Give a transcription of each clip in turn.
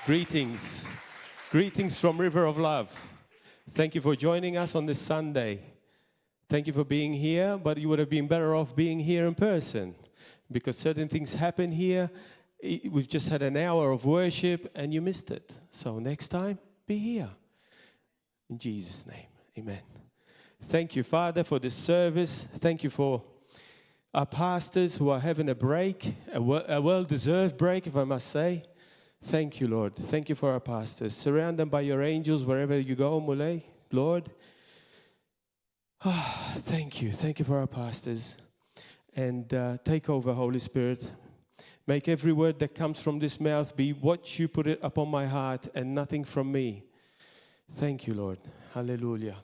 Greetings. Greetings from River of Love. Thank you for joining us on this Sunday. Thank you for being here, but you would have been better off being here in person because certain things happen here. We've just had an hour of worship and you missed it. So next time, be here. In Jesus' name, amen. Thank you, Father, for this service. Thank you for our pastors who are having a break, a well deserved break, if I must say. Thank you, Lord. Thank you for our pastors. Surround them by your angels wherever you go, Mulej, Lord. Ah, thank you. Thank you for our pastors. And take over, Holy Spirit. Make every word that comes from this mouth be what you put it upon my heart and nothing from me. Thank you, Lord. Hallelujah.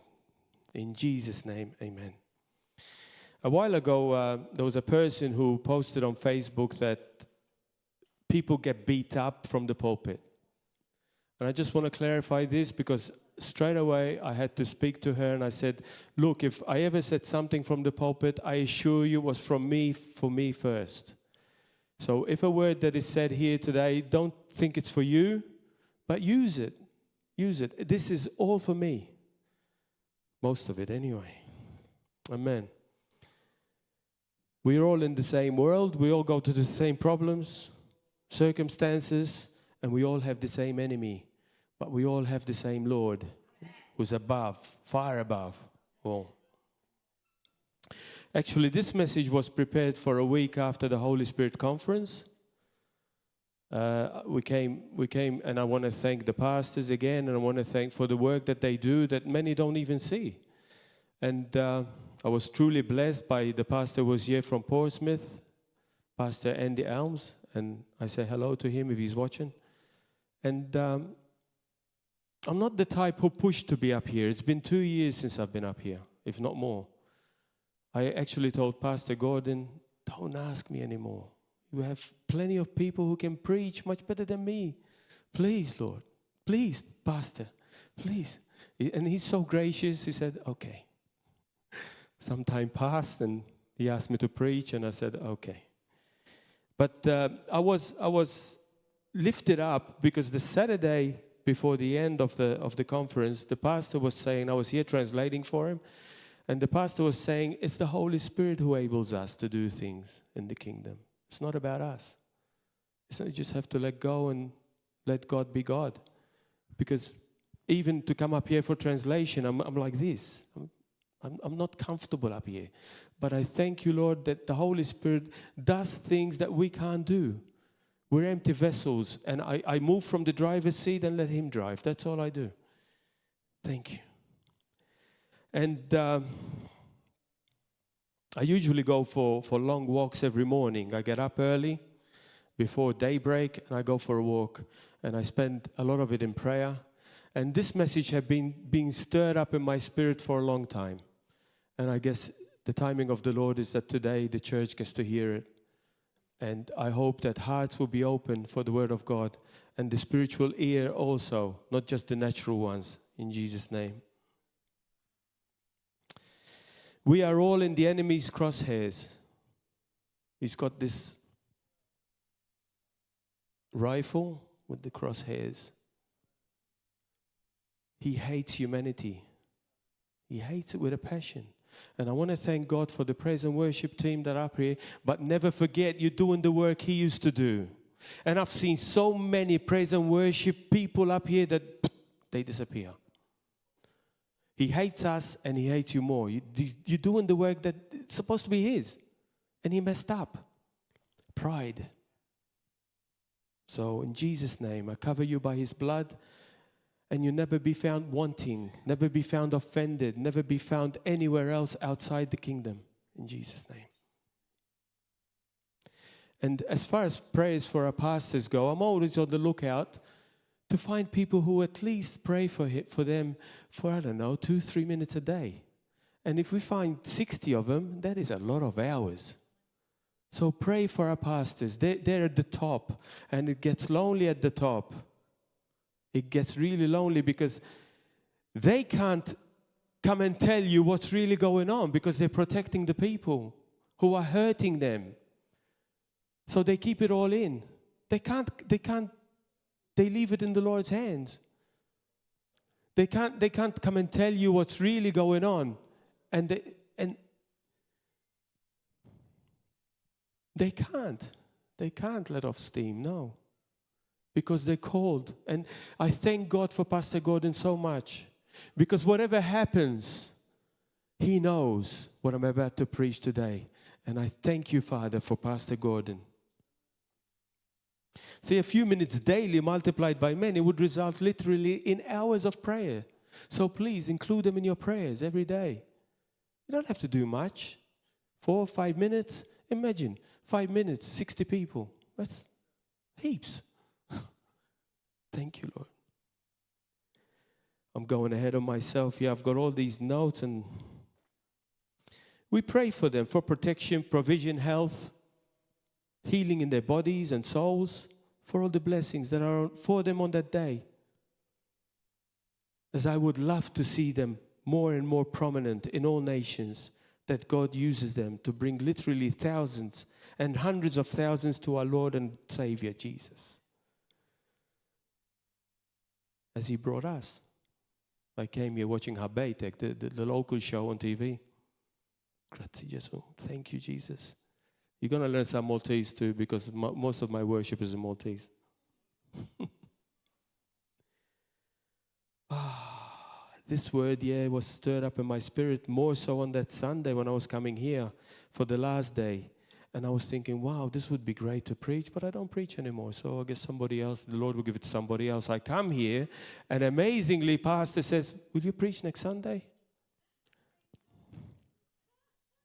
In Jesus' name, amen. A while ago, there was a person who posted on Facebook that people get beat up from the pulpit. And I just want to clarify this because straight away I had to speak to her and I said, Look, if I ever said something from the pulpit, I assure you it was from me for me first. So if a word that is said here today, don't think it's for you, but use it. Use it. This is all for me. Most of it, anyway. Amen. We're all in the same world. We all go to the same problems, circumstances, and we all have the same enemy. But we all have the same Lord who's above, far above all. Actually, this message was prepared for a week after the Holy Spirit conference. We came, and I want to thank the pastors again, and I want to thank for the work that they do that many don't even see. And I was truly blessed by the pastor who was here from Portsmouth, Pastor Andy Elms, and I say hello to him if he's watching. And I'm not the type who pushed to be up here. It's been 2 years since I've been up here, if not more. I actually told Pastor Gordon, "Don't ask me anymore. You have plenty of people who can preach much better than me. Please, Lord. Please, Pastor. Please." And he's so gracious. He said, "Okay." Some time passed and he asked me to preach, and I said, "Okay." But I was lifted up because the Saturday before the end of the conference, the pastor was saying, I was here translating for him, and the pastor was saying, "It's the Holy Spirit who enables us to do things in the kingdom. It's not about us. It's not, you just have to let go and let God be God." Because even to come up here for translation, I'm like this. I'm not comfortable up here. But I thank you, Lord, that the Holy Spirit does things that we can't do. We're empty vessels, and I move from the driver's seat and let Him drive. That's all I do. Thank you. And I usually go for long walks every morning. I get up early before daybreak and I go for a walk. And I spend a lot of it in prayer. And this message had been being stirred up in my spirit for a long time. And I guess the timing of the Lord is that today the church gets to hear it. And I hope that hearts will be open for the word of God and the spiritual ear also, not just the natural ones, in Jesus' name. We are all in the enemy's crosshairs. He's got this rifle with the crosshairs. He hates humanity. He hates it with a passion. And I want to thank God for the praise and worship team that are up here. But never forget, you're doing the work He used to do. And I've seen so many praise and worship people up here that they disappear. He hates us and he hates you more. You're doing the work that's supposed to be his. And he messed up. Pride. So, in Jesus' name, I cover you by his blood and you never be found wanting, never be found offended, never be found anywhere else outside the kingdom. In Jesus' name. And as far as prayers for our pastors go, I'm always on the lookout to find people who at least pray for them for, I don't know, 2, 3 minutes a day. And if we find 60 of them, that is a lot of hours. So pray for our pastors. They're at the top, and it gets lonely at the top. It gets really lonely because they can't come and tell you what's really going on because they're protecting the people who are hurting them. So they keep it all in. They can't They leave it in the Lord's hands. They can't, they can't come and tell you what's really going on. And they, and they can't. They can't let off steam, no. Because they're called. And I thank God for Pastor Gordon so much. Because whatever happens, he knows what I'm about to preach today. And I thank you, Father, for Pastor Gordon. See, a few minutes daily multiplied by many would result literally in hours of prayer. So please include them in your prayers every day. You don't have to do much. 4 or 5 minutes. Imagine 5 minutes, 60 people. That's heaps. Thank you, Lord. I'm going ahead of myself here. I've got all these notes, and we pray for them for protection, provision, health, healing in their bodies and souls, for all the blessings that are for them on that day. As I would love to see them more and more prominent in all nations, that God uses them to bring literally thousands and hundreds of thousands to our Lord and Savior Jesus. As He brought us. I came here watching Ħabbejtek, the local show on TV. Grazzi Ġesù. Thank you, Jesus. You're going to learn some Maltese too, because most of my worship is in Maltese. This word, yeah, was stirred up in my spirit more so on that Sunday when I was coming here for the last day. And I was thinking, wow, this would be great to preach, but I don't preach anymore. So I guess somebody else, the Lord will give it to somebody else. I come here, and amazingly, pastor says, will you preach next Sunday?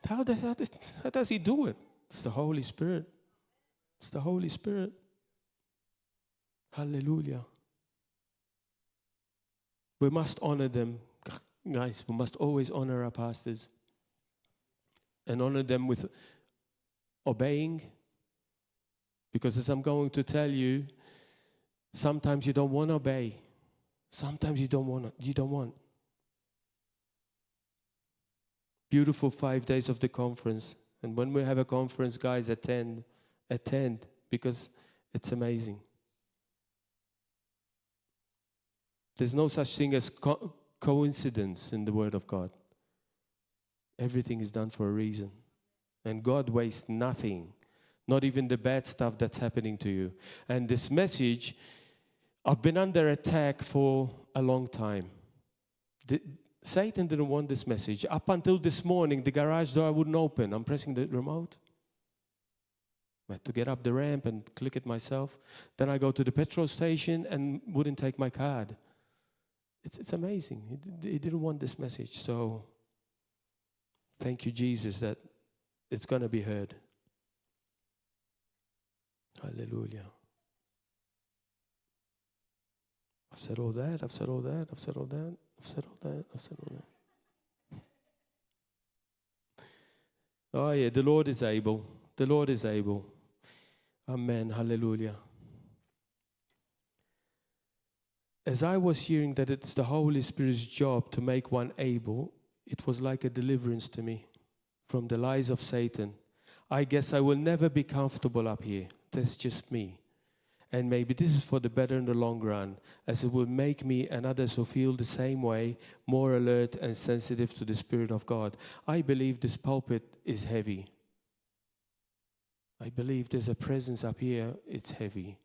How does he do it? It's the Holy Spirit. It's the Holy Spirit. Hallelujah. We must honor them. Guys, we must always honor our pastors. And honor them with obeying. Because as I'm going to tell you, sometimes you don't want to obey. Sometimes you don't want to, you don't want. Beautiful 5 days of the conference. And when we have a conference, guys, attend. Attend, because it's amazing. There's no such thing as coincidence in the Word of God. Everything is done for a reason. And God wastes nothing, not even the bad stuff that's happening to you. And this message, I've been under attack for a long time. Satan didn't want this message. Up until this morning, the garage door wouldn't open. I'm pressing the remote. I had to get up the ramp and click it myself. Then I go to the petrol station and wouldn't take my card. It's amazing. He didn't want this message. So thank you, Jesus, that it's going to be heard. Hallelujah. I've said all that, I've said all that, I've said all that, I've said all that, I've said all that. Oh yeah, the Lord is able. The Lord is able. Amen. Hallelujah. As I was hearing that it's the Holy Spirit's job to make one able, it was like a deliverance to me from the lies of Satan. I guess I will never be comfortable up here. That's just me. And maybe this is for the better in the long run, as it will make me and others who feel the same way more alert and sensitive to the Spirit of God. I believe this pulpit is heavy. I believe there's a presence up here, it's heavy.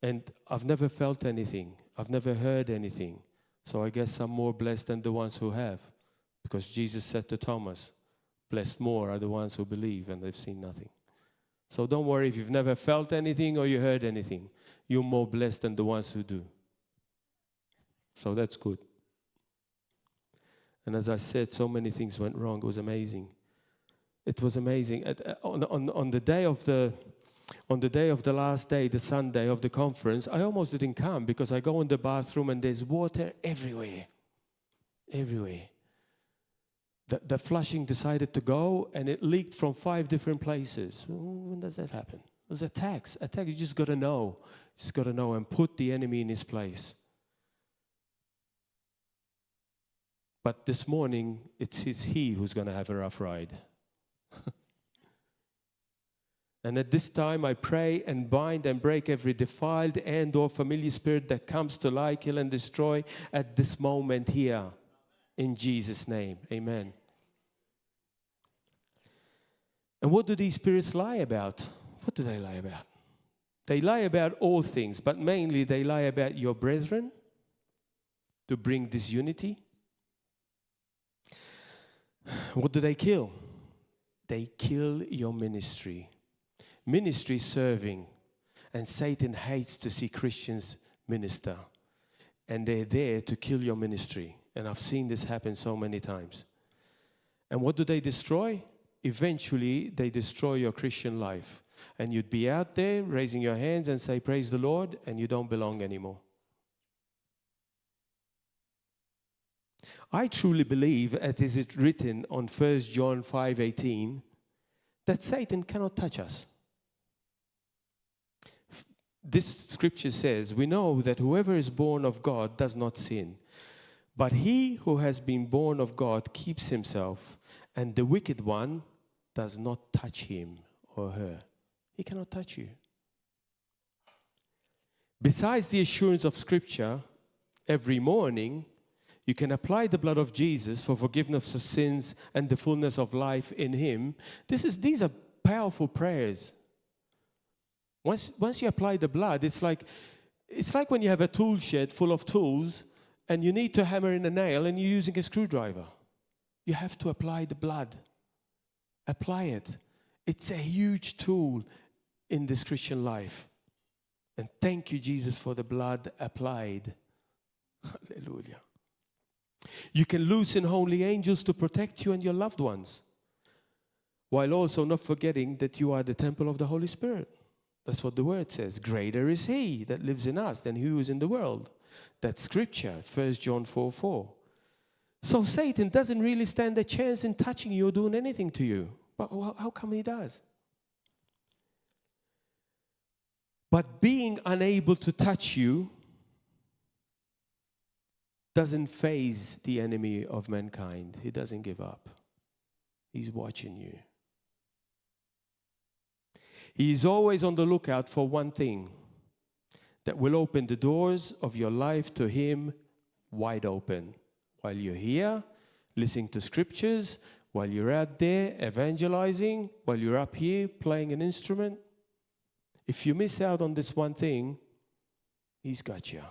And I've never felt anything. I've never heard anything. So I guess I'm more blessed than the ones who have. Because Jesus said to Thomas, blessed more are the ones who believe and they've seen nothing. So don't worry if you've never felt anything or you heard anything. You're more blessed than the ones who do. So that's good. And as I said, so many things went wrong. It was amazing. It was amazing. On the day of the last day, the Sunday of the conference, I almost didn't come because I go in the bathroom and there's water everywhere. Everywhere. The flushing decided to go and it leaked from 5 different places. When does that happen? It was attacks. Attack, you just got to know. You just got to know and put the enemy in his place. But this morning, it's he who's going to have a rough ride. And at this time I pray and bind and break every defiled and or familiar spirit that comes to lie, kill and destroy at this moment here. In Jesus' name, amen. And what do these spirits lie about? What do they lie about? They lie about all things, but mainly they lie about your brethren to bring disunity. What do they kill? They kill your ministry. Ministry serving. And Satan hates to see Christians minister. And they're there to kill your ministry. And I've seen this happen so many times. And what do they destroy? Eventually, they destroy your Christian life. And you'd be out there raising your hands and say, Praise the Lord, and you don't belong anymore. I truly believe, as is it written on 1 John 5:18, that Satan cannot touch us. This scripture says, we know that whoever is born of God does not sin, but he who has been born of God keeps himself, and the wicked one does not touch him or her. He cannot touch you. Besides the assurance of scripture, every morning you can apply the blood of Jesus for forgiveness of sins and the fullness of life in him. These are powerful prayers. Once you apply the blood, it's like when you have a tool shed full of tools and you need to hammer in a nail and you're using a screwdriver. You have to apply the blood. Apply it. It's a huge tool in this Christian life. And thank you, Jesus, for the blood applied. Hallelujah. You can loosen holy angels to protect you and your loved ones, while also not forgetting that you are the temple of the Holy Spirit. That's what the word says. Greater is he that lives in us than he who is in the world. That's scripture, 1 John 4:4. So Satan doesn't really stand a chance in touching you or doing anything to you. But how come he does? But being unable to touch you doesn't faze the enemy of mankind. He doesn't give up. He's watching you. He is always on the lookout for one thing that will open the doors of your life to him wide open. While you're here, listening to scriptures, while you're out there evangelizing, while you're up here playing an instrument, if you miss out on this one thing, he's got you.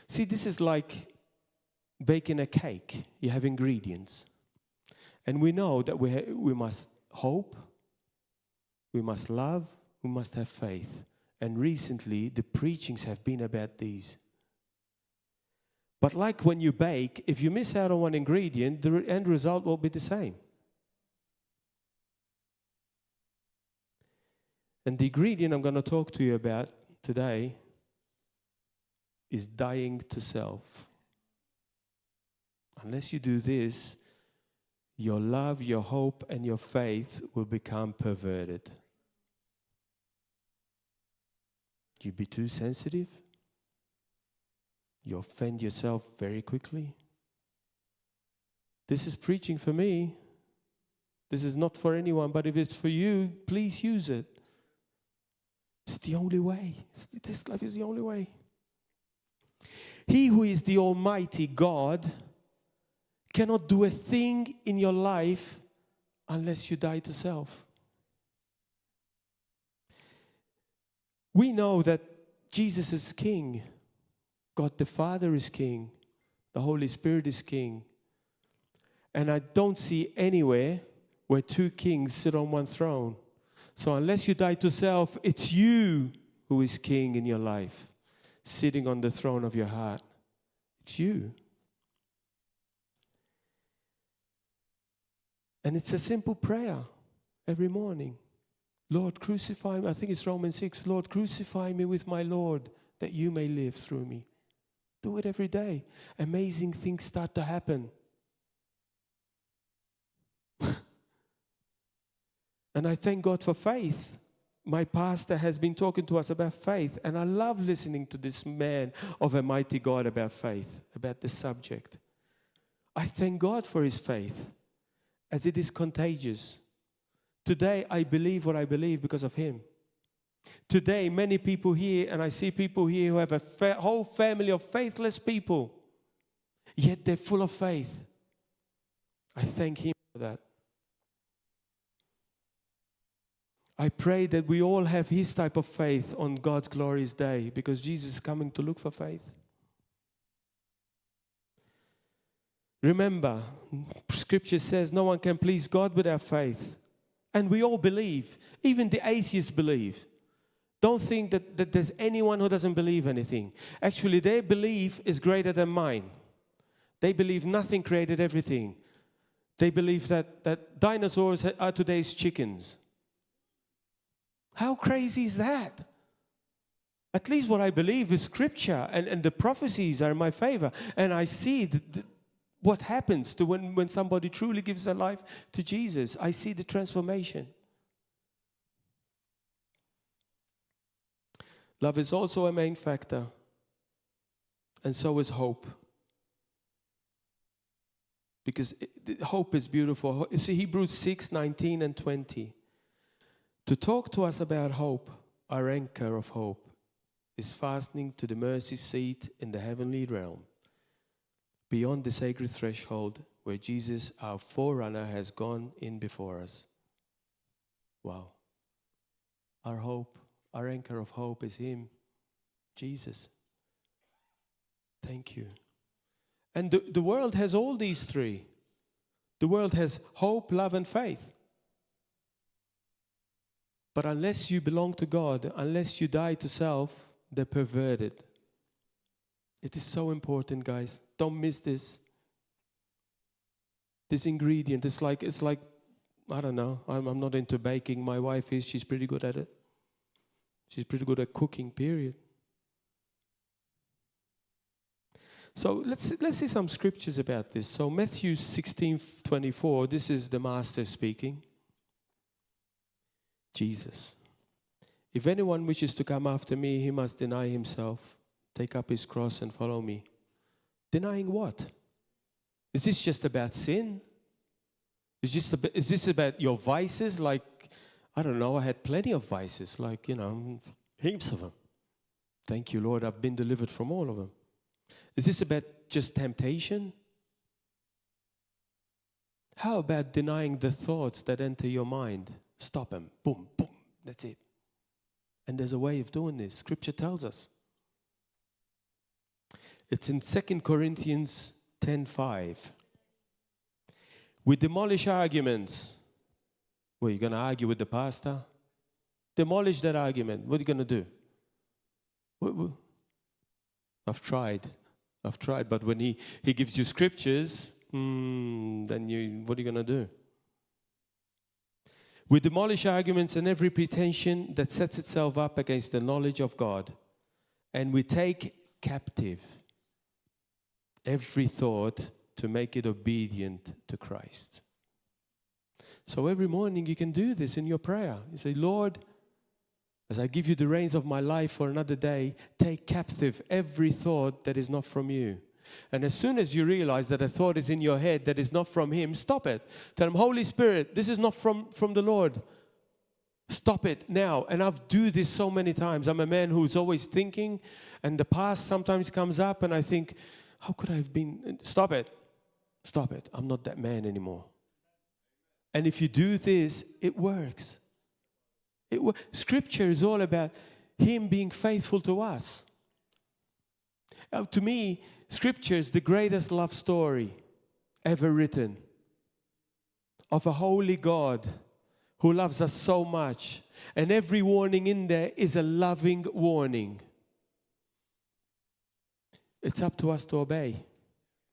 See, this is like baking a cake. You have ingredients. And we know that we must hope, we must love, we must have faith. And recently, the preachings have been about these. But like when you bake, if you miss out on one ingredient, the end result will be the same. And the ingredient I'm going to talk to you about today is dying to self. Unless you do this, your love, your hope, and your faith will become perverted. You be too sensitive? You offend yourself very quickly? This is preaching for me. This is not for anyone, but if it's for you, please use it. It's the only way. This life is the only way. He who is the Almighty God cannot do a thing in your life unless you die to self. We know that Jesus is King. God the Father is King. The Holy Spirit is King. And I don't see anywhere where two kings sit on one throne. So unless you die to self, it's you who is king in your life, sitting on the throne of your heart. It's you. And it's a simple prayer every morning. Lord, crucify me. I think it's Romans 6. Lord, crucify me with my Lord, that you may live through me. Do it every day. Amazing things start to happen. And I thank God for faith. My pastor has been talking to us about faith, and I love listening to this man of a mighty God about faith, about this subject. I thank God for his faith. As it is contagious. Today, I believe what I believe because of him. Today, many people here, and I see people here who have a whole family of faithless people, yet they're full of faith. I thank him for that. I pray that we all have his type of faith on God's glorious day, because Jesus is coming to look for faith. Remember, Scripture says no one can please God without faith. And we all believe. Even the atheists believe. Don't think that there's anyone who doesn't believe anything. Actually, their belief is greater than mine. They believe nothing created everything. They believe that dinosaurs are today's chickens. How crazy is that? At least what I believe is Scripture, and the prophecies are in my favor. And I see what happens to when somebody truly gives their life to Jesus. I see the transformation. Love is also a main factor, and so is hope. Because hope is beautiful. You see, Hebrews 6:19 and 20. To talk to us about hope, our anchor of hope is fastening to the mercy seat in the heavenly realm, beyond the sacred threshold where Jesus, our forerunner, has gone in before us. Wow. Our hope, our anchor of hope is Him, Jesus. Thank you. And the world has all these three. The world has hope, love, and faith. But unless you belong to God, unless you die to self, they're perverted. It is so important, guys. Don't miss this. This ingredient. It's like, I don't know. I'm not into baking. My wife is. She's pretty good at it. She's pretty good at cooking, period. So let's see some scriptures about this. So Matthew 16:24, this is the Master speaking. Jesus. If anyone wishes to come after me, he must deny himself, take up his cross and follow me. Denying what? Is this just about sin? Is this about your vices? Like, I don't know, I had plenty of vices, heaps of them. Thank you, Lord, I've been delivered from all of them. Is this about just temptation? How about denying the thoughts that enter your mind? Stop them. Boom, boom. That's it. And there's a way of doing this. Scripture tells us. It's in 2 Corinthians 10:5. We demolish arguments. Well, you're going to argue with the pastor? Demolish that argument. What are you going to do? What? I've tried. I've tried. But when he gives you scriptures, then what are you going to do? We demolish arguments and every pretension that sets itself up against the knowledge of God. And we take captive every thought to make it obedient to Christ. So every morning you can do this in your prayer. You say, Lord, as I give you the reins of my life for another day, take captive every thought that is not from you. And as soon as you realize that a thought is in your head that is not from Him, stop it. Tell Him, Holy Spirit, this is not from the Lord. Stop it now. And I've do this so many times. I'm a man who's always thinking, and the past sometimes comes up, and I think, how could I have been? Stop it. Stop it. I'm not that man anymore. And if you do this, it works. Scripture is all about Him being faithful to us. To me, Scripture is the greatest love story ever written of a holy God who loves us so much. And every warning in there is a loving warning. It's up to us to obey.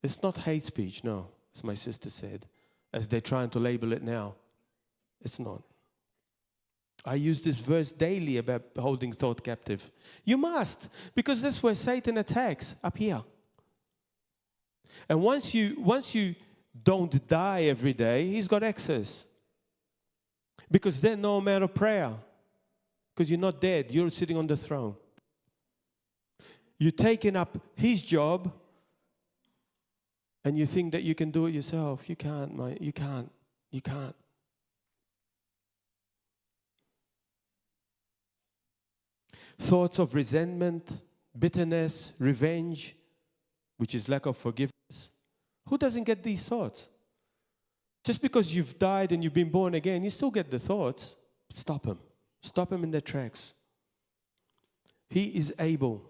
It's not hate speech, no, as my sister said, as they're trying to label it now. It's not. I use this verse daily about holding thought captive. You must, because that's where Satan attacks, up here. And once you don't die every day, he's got access. Because then no amount of prayer. Because you're not dead, you're sitting on the throne. You're taking up his job and you think that you can do it yourself. You can't, mate. You can't. You can't. Thoughts of resentment, bitterness, revenge, which is lack of forgiveness. Who doesn't get these thoughts? Just because you've died and you've been born again, you still get the thoughts. Stop them. Stop them in their tracks. He is able.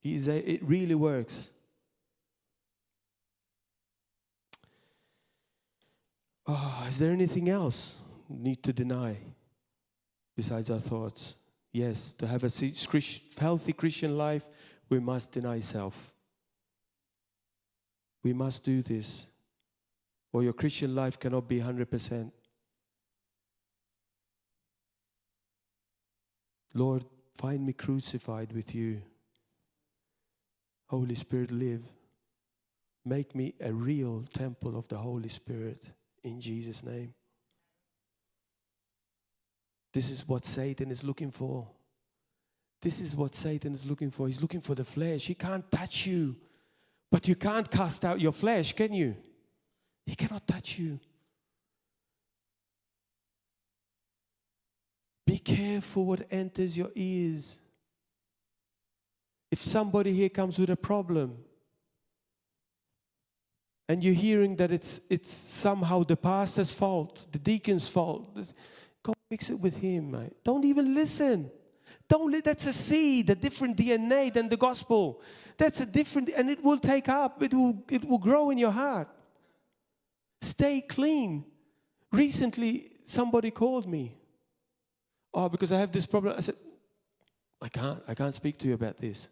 He is a, it really works. Oh, is there anything else we need to deny besides our thoughts? Yes, to have a healthy Christian life, we must deny self. We must do this, or your Christian life cannot be 100%. Lord, find me crucified with you. Holy Spirit, live. Make me a real temple of the Holy Spirit in Jesus' name. This is what Satan is looking for. This is what Satan is looking for. He's looking for the flesh. He can't touch you. But you can't cast out your flesh, can you? He cannot touch you. Be careful what enters your ears. If somebody here comes with a problem and you're hearing that it's, it's somehow the pastor's fault, the deacon's fault, go fix it with him, mate. Don't even listen. Don't let, that's a seed, a different DNA than the gospel. That's a different, and it will take up, it will, it will grow in your heart. Stay clean. Recently, somebody called me. Oh, because I have this problem. I said, I can't, I can't speak to you about this.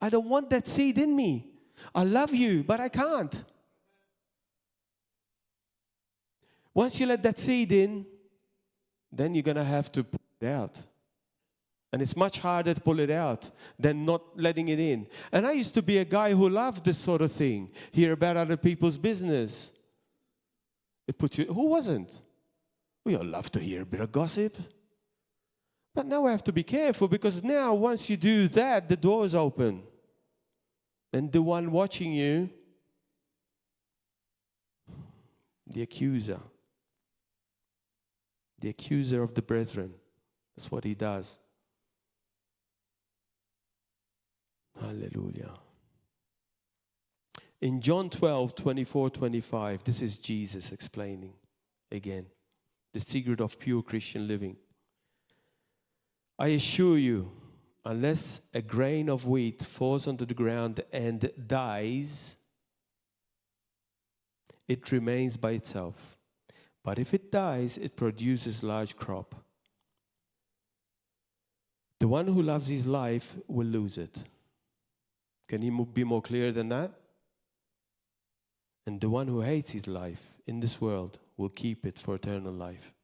I don't want that seed in me. I love you, but I can't. Once you let that seed in, then you're going to have to pull it out. And it's much harder to pull it out than not letting it in. And I used to be a guy who loved this sort of thing, hear about other people's business. It puts you, who wasn't? We all love to hear a bit of gossip. But now I have to be careful because now once you do that, the door is open. And the one watching you, the accuser, the accuser of the brethren, that's what he does. Hallelujah. In John 12, 24, 25, this is Jesus explaining again the secret of pure Christian living. I assure you, unless a grain of wheat falls onto the ground and dies, it remains by itself. But if it dies, it produces large crop. The one who loves his life will lose it. Can he be more clear than that? And the one who hates his life in this world will keep it for eternal life.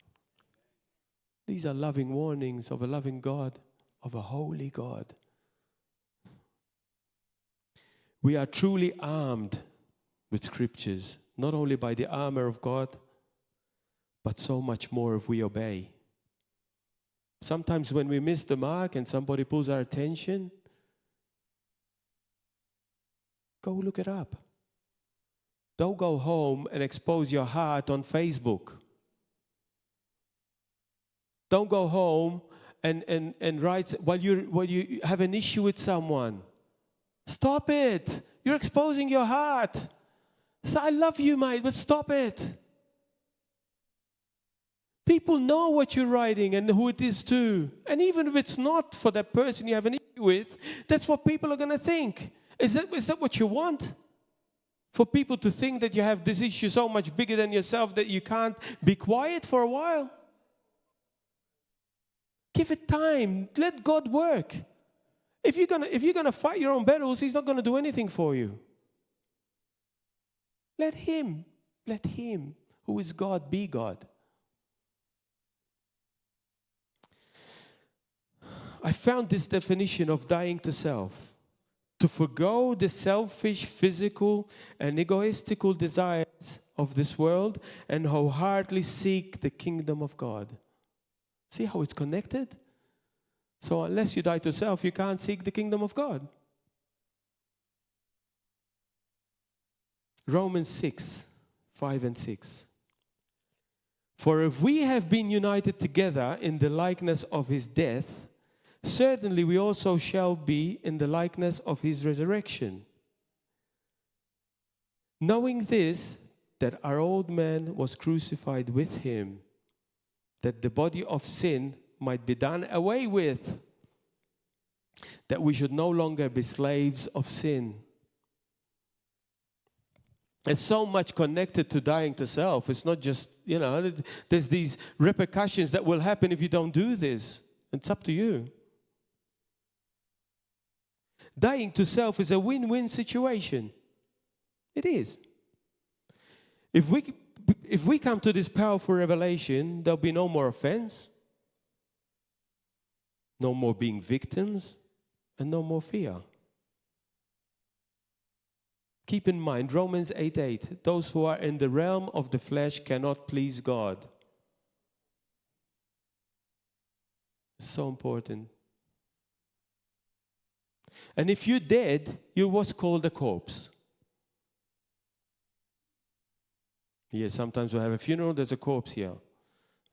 These are loving warnings of a loving God, of a holy God. We are truly armed with scriptures, not only by the armor of God, but so much more if we obey. Sometimes when we miss the mark and somebody pulls our attention, go look it up. Don't go home and expose your heart on Facebook. Don't go home and, and, and write while you, while you have an issue with someone. Stop it. You're exposing your heart. So I love you, mate, but stop it. People know what you're writing and who it is to. And even if it's not for that person you have an issue with, that's what people are going to think. Is that, is that what you want? For people to think that you have this issue so much bigger than yourself that you can't be quiet for a while? Give it time. Let God work. If you're gonna, if you're gonna fight your own battles, He's not going to do anything for you. Let Him, let Him, who is God, be God. I found this definition of dying to self to forego the selfish, physical, and egoistical desires of this world and wholeheartedly seek the kingdom of God. See how it's connected? So, unless you die to self, you can't seek the kingdom of God. Romans 6 5 and 6. For if we have been united together in the likeness of his death, certainly we also shall be in the likeness of his resurrection. Knowing this, that our old man was crucified with him, that the body of sin might be done away with, that we should no longer be slaves of sin. It's so much connected to dying to self. It's not just, there's these repercussions that will happen if you don't do this. It's up to you. Dying to self is a win win situation. It is. If we come to this powerful revelation, there'll be no more offense, no more being victims, and no more fear. Keep in mind Romans 8:8. Those who are in the realm of the flesh cannot please God. So important. And if you're dead, you're what's called a corpse. Yeah, sometimes we have a funeral, there's a corpse here.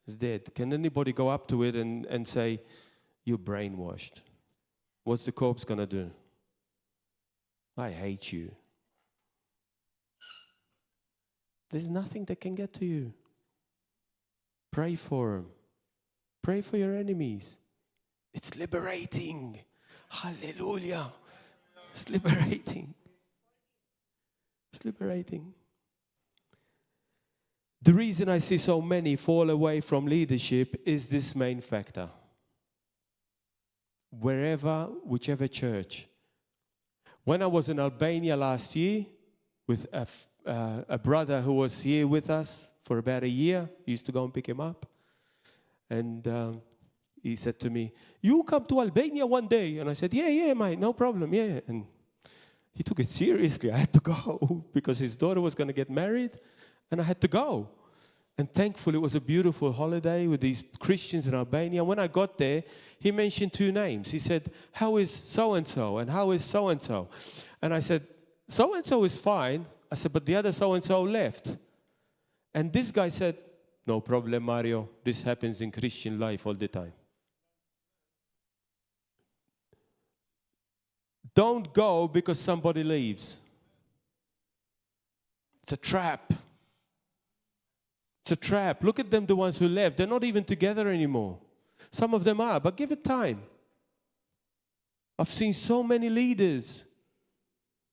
It's dead. Can anybody go up to it and say, "You're brainwashed"? What's the corpse going to do? "I hate you." There's nothing that can get to you. Pray for them. Pray for your enemies. It's liberating. Hallelujah. It's liberating. It's liberating. The reason I see so many fall away from leadership is this main factor. Wherever, whichever church. When I was in Albania last year with a brother who was here with us for about a year, used to go and pick him up. And he said to me, "You come to Albania one day." And I said, Yeah, mate, no problem, yeah." And he took it seriously. I had to go because his daughter was going to get married, and I had to go. And thankfully, it was a beautiful holiday with these Christians in Albania. When I got there, he mentioned two names. He said, "How is so and so? And how is so and so?" And I said, "So and so is fine." I said, "But the other so and so left." And this guy said, "No problem, Mario. This happens in Christian life all the time." Don't go because somebody leaves. It's a trap. It's a trap. Look at them, the ones who left. They're not even together anymore. Some of them are, but give it time. I've seen so many leaders.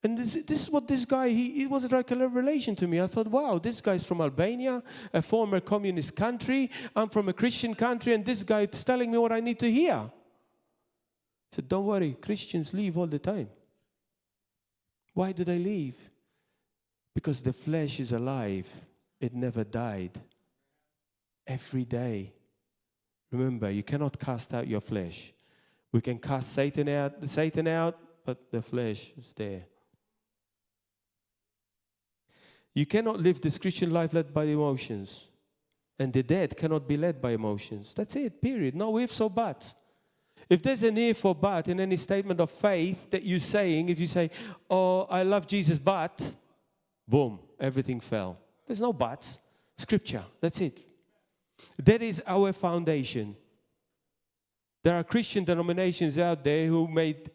And this is what this guy, he was like a revelation to me. I thought, wow, this guy's from Albania, a former communist country. I'm from a Christian country, and this guy is telling me what I need to hear. I said, "Don't worry, Christians leave all the time." Why do they leave? Because the flesh is alive. It never died. Every day. Remember, you cannot cast out your flesh. We can cast Satan out, but the flesh is there. You cannot live this Christian life led by emotions. And the dead cannot be led by emotions. That's it, period. No ifs or buts. If there's an if or but in any statement of faith that you're saying, if you say, "Oh, I love Jesus, but," boom, everything fell. There's no buts. Scripture, that's it. That is our foundation. There are Christian denominations out there who made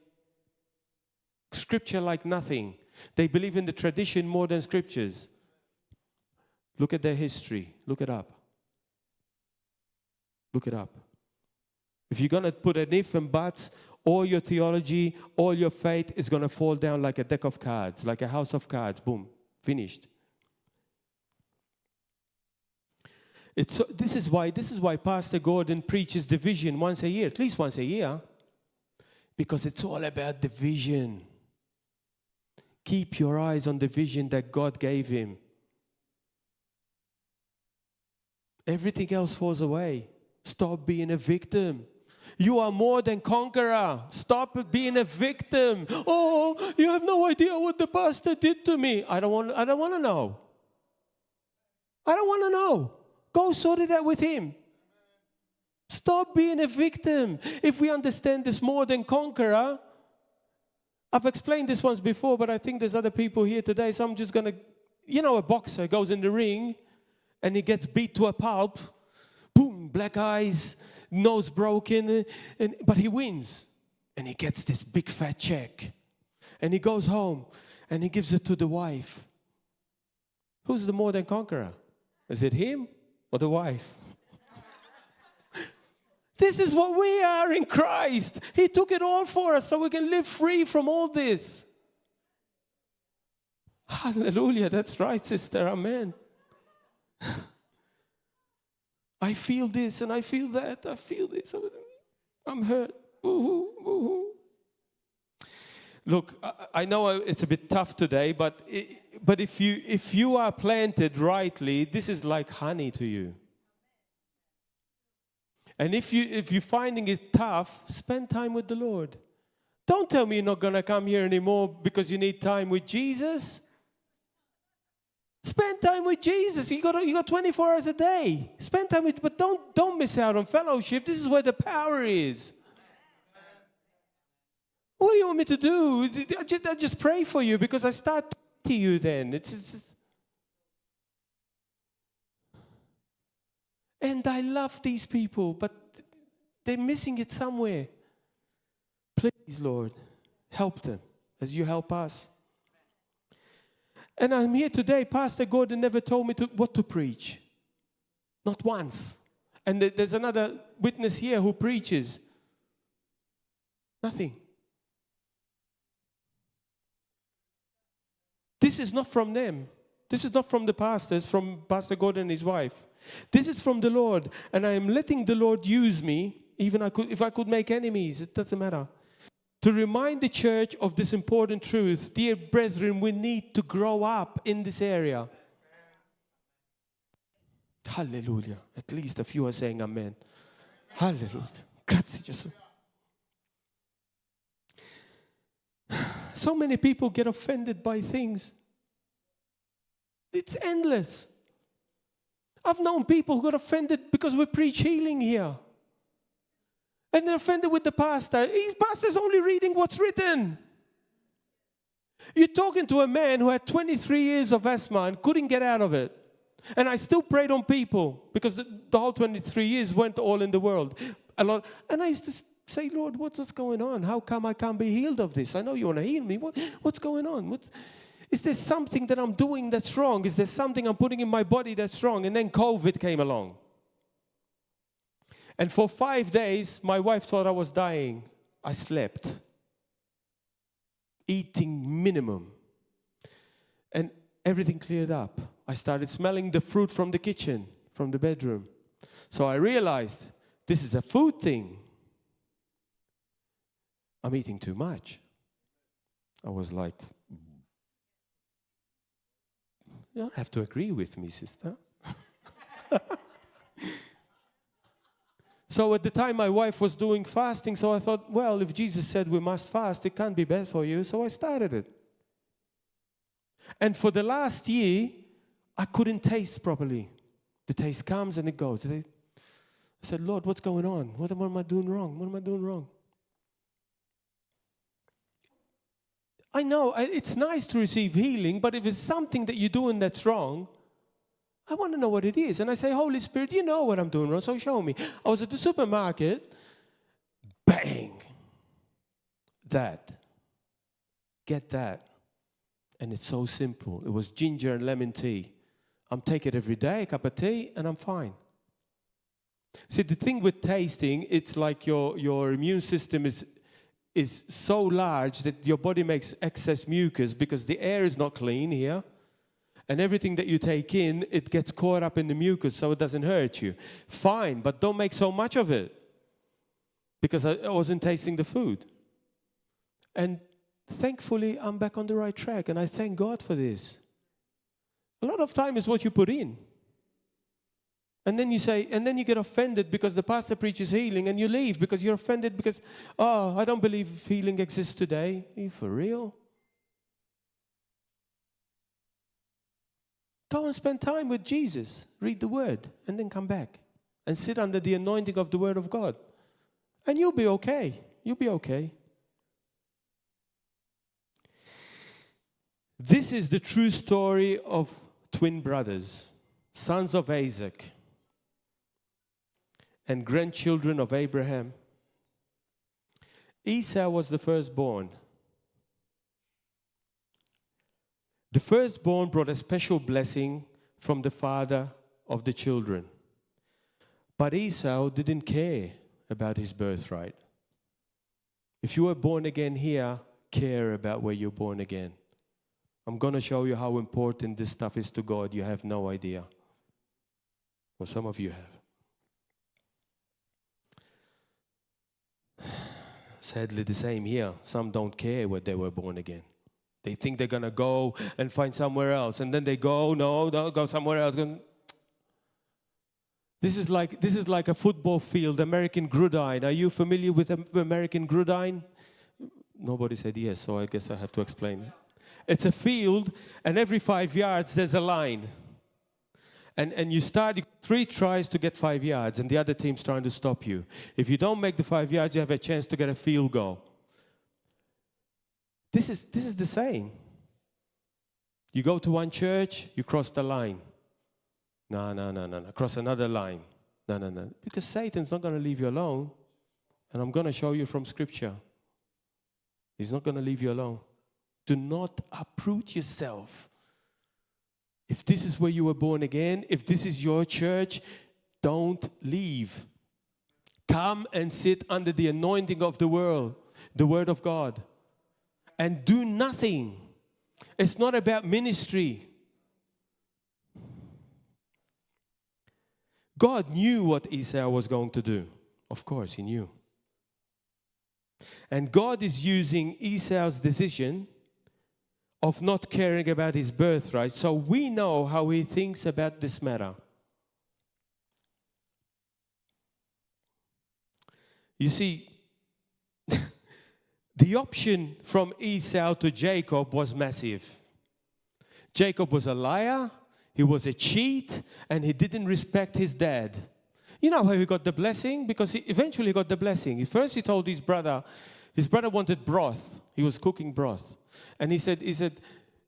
scripture like nothing. They believe in the tradition more than scriptures. Look at their history. Look it up. Look it up. If you're going to put an if and buts, all your theology, all your faith is going to fall down like a deck of cards, like a house of cards. Boom, finished. This is why Pastor Gordon preaches the vision once a year, at least once a year, because it's all about the vision. Keep your eyes on the vision that God gave him. Everything else falls away. Stop being a victim. You are more than conqueror. Stop being a victim. "Oh, you have no idea what the pastor did to me." I don't want to know. I don't want to know. Go sort it out with him. Stop being a victim. If we understand this more than conqueror, I've explained this once before, but I think there's other people here today, so I'm just going to, a boxer goes in the ring And he gets beat to a pulp. Boom, black eyes, nose broken, and, but he wins. And he gets this big fat check. And he goes home and he gives it to the wife. Who's the more than conqueror? Is it him or the wife? This is what we are in Christ. He took it all for us so we can live free from all this. Hallelujah. That's right, sister. Amen. I feel this and I feel that. I feel this. I'm hurt. Boo-hoo, boo-hoo. Look, I know it's a bit tough today, but, but if, you, if you are planted rightly, this is like honey to you. And if, you, if you're finding it tough, spend time with the Lord. Don't tell me you're not going to come here anymore because you need time with Jesus. Spend time with Jesus. You got, you got 24 hours a day. Spend time with, but don't, don't miss out on fellowship. This is where the power is. What do you want me to do? I just, I just pray for you because I start to you then. It's, it's, and I love these people, but they're missing it somewhere. Please, Lord, help them as you help us. And I'm here today. Pastor Gordon never told me to, what to preach. Not once. And there's another witness here who preaches. Nothing. This is not from them. This is not from the pastors, from Pastor Gordon and his wife. This is from the Lord. And I am letting the Lord use me, even I could, if I could make enemies, it doesn't matter. To remind the church of this important truth, dear brethren, we need to grow up in this area. Hallelujah. At least a few are saying amen. Hallelujah. Grazie Gesù. So many people get offended by things. It's endless. I've known people who got offended because we preach healing here. And they're offended with the pastor. The pastor's only reading what's written. You're talking to a man who had 23 years of asthma and couldn't get out of it. And I still prayed on people because the, the whole 23 years went all in the world. A lot. And I used to say, Lord, what's going on? How come I can't be healed of this? I know you want to heal me. What, what's going on? What's, is there something that I'm doing that's wrong? Is there something I'm putting in my body that's wrong? And then COVID came along. And for five days, my wife thought I was dying. I slept, eating minimum. And everything cleared up. I started smelling the fruit from the kitchen, from the bedroom. So I realized this is a food thing. I'm eating too much. I was like, you don't have to agree with me, sister. so at the time, my wife was doing fasting, so I thought, well, if Jesus said we must fast, it can't be bad for you, so I started it. And for the last year, I couldn't taste properly. The taste comes and it goes. I said, Lord, what's going on? What am I doing wrong? What am I doing wrong? I know it's nice to receive healing, but if it's something that you're doing that's wrong, I want to know what it is. And I say, Holy Spirit, you know what I'm doing wrong, so show me. I was at the supermarket, bang, that. Get that. And it's so simple. It was ginger and lemon tea. I'm taking it every day, a cup of tea, and I'm fine. See, the thing with tasting, it's like your, your immune system is is so large that your body makes excess mucus because the air is not clean here. And everything that you take in, it gets caught up in the mucus so it doesn't hurt you. Fine, but don't make so much of it because I wasn't tasting the food. And thankfully, I'm back on the right track, and I thank God for this. A lot of time is what you put in. And then you say, and then you get offended because the pastor preaches healing and you leave because you're offended because, oh, I don't believe healing exists today. Are you for real? Go and spend time with Jesus. Read the word and then come back and sit under the anointing of the word of God. And you'll be okay. You'll be okay. This is the true story of twin brothers. Sons of Isaac and grandchildren of Abraham. Esau was the firstborn. The firstborn brought a special blessing from the father of the children. But Esau didn't care about his birthright. If you were born again here, care about where you're born again. I'm going to show you how important this stuff is to God. You have no idea. Well, some of you have. Sadly, the same here. Some don't care where they were born again. They think they're going to go and find somewhere else. And then they go, no, don't go somewhere else. This is like, this is like a football field, American gridiron. Are you familiar with American gridiron? Nobody said yes, so I guess I have to explain. It's a field, and every 5 yards there's a line. And you start 3 tries to get 5 yards, and the other team's trying to stop you. If you don't make the 5 yards, you have a chance to get a field goal. This is the same. You go to one church, you cross the line. No, no, no, no, no. Cross another line. No, no, no. Because Satan's not going to leave you alone. And I'm going to show you from Scripture. He's not going to leave you alone. Do not uproot yourself. If this is where you were born again, if this is your church, don't leave. Come and sit under the anointing of the world, the Word of God. And do nothing. It's not about ministry. God knew what Esau was going to do. Of course, he knew. And God is using Esau's decision of not caring about his birthright, so we know how he thinks about this matter. You see, the option from Esau to Jacob was massive. Jacob was a liar, he was a cheat, and he didn't respect his dad. You know how he got the blessing? Because he eventually got the blessing. First he told his brother wanted broth. He was cooking broth. And he said,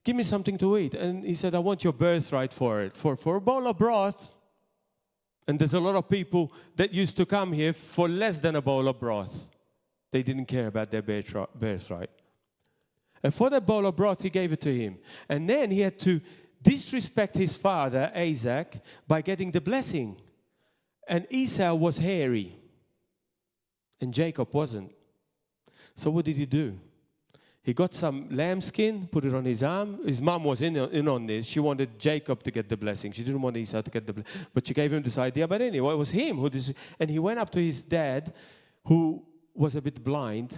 give me something to eat. And he said, I want your birthright for it, for a bowl of broth. And there's a lot of people that used to come here for less than a bowl of broth. They didn't care about their birthright. And for that bowl of broth, he gave it to him. And then he had to disrespect his father, Isaac, by getting the blessing. And Esau was hairy. And Jacob wasn't. So what did he do? He got some lambskin, put it on his arm. His mom was in on this. She wanted Jacob to get the blessing. She didn't want Esau to get the blessing. But she gave him this idea. But anyway, it was him who... And he went up to his dad, who was a bit blind.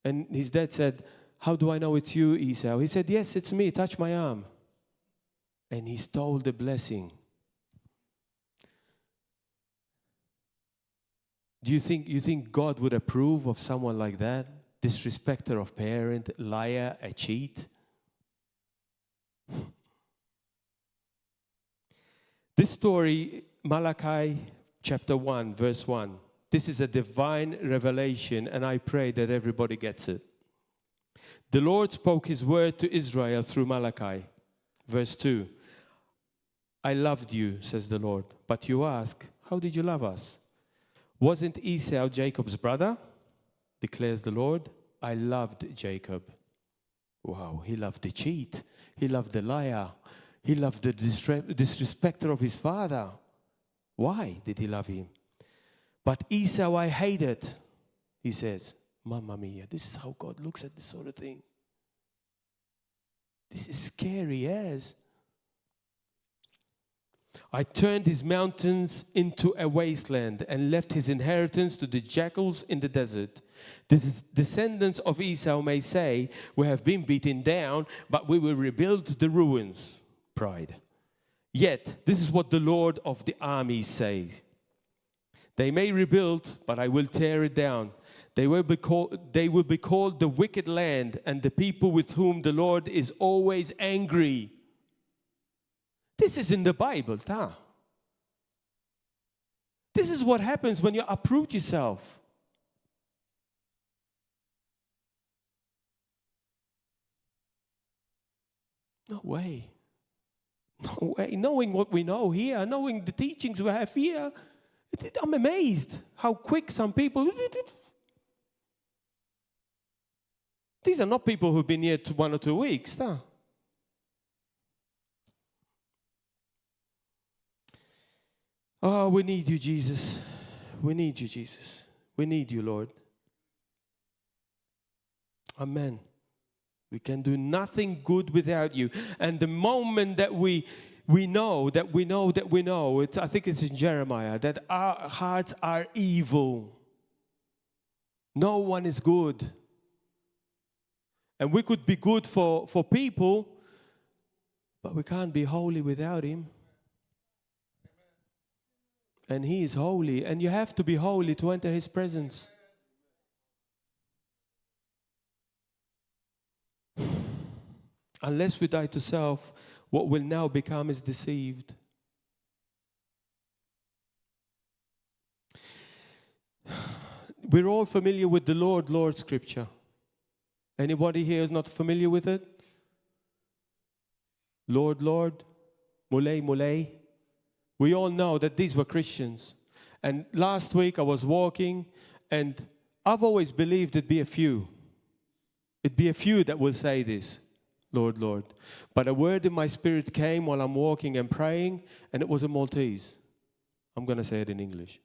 And his dad said, how do I know it's you, Esau? He said, yes, it's me. Touch my arm. And he stole the blessing. Do you think God would approve of someone like that? Disrespecter of parent, liar, a cheat? This story, Malachi chapter 1, verse 1. This is a divine revelation, and I pray that everybody gets it. The Lord spoke his word to Israel through Malachi. Verse 2. I loved you, says the Lord. But you ask, how did you love us? Wasn't Esau Jacob's brother? Declares the Lord. I loved Jacob. Wow, he loved the cheat. He loved the liar. He loved the disrespecter of his father. Why did he love him? But Esau I hated, he says. Mamma mia, this is how God looks at this sort of thing. This is scary, yes. I turned his mountains into a wasteland and left his inheritance to the jackals in the desert. The descendants of Esau may say, we have been beaten down, but we will rebuild the ruins. Pride. Yet, this is what the Lord of the armies says. They may rebuild, but I will tear it down. They will be called the wicked land and the people with whom the Lord is always angry. This is in the Bible, ta. This is what happens when you uproot yourself. No way. No way. Knowing what we know here, knowing the teachings we have here, I'm amazed how quick some people. These are not people who've been here 1 or 2 weeks. Huh? Oh, we need you, Jesus. We need you, Jesus. We need you, Lord. Amen. We can do nothing good without you. And the moment that we know that we know that we know, I think it's in Jeremiah, that our hearts are evil. No one is good. And we could be good for people, but we can't be holy without Him. And He is holy, and you have to be holy to enter His presence. Unless we die to self, what will now become is deceived. We're all familiar with the Lord, Lord scripture. Anybody here is not familiar with it? Lord, Lord, Mulej, Mulej. We all know that these were Christians. And last week I was walking, and I've always believed it'd be a few. It'd be a few that will say this, Lord, Lord. But a word in my spirit came while I'm walking and praying, and it was a Maltese. I'm going to say it in English.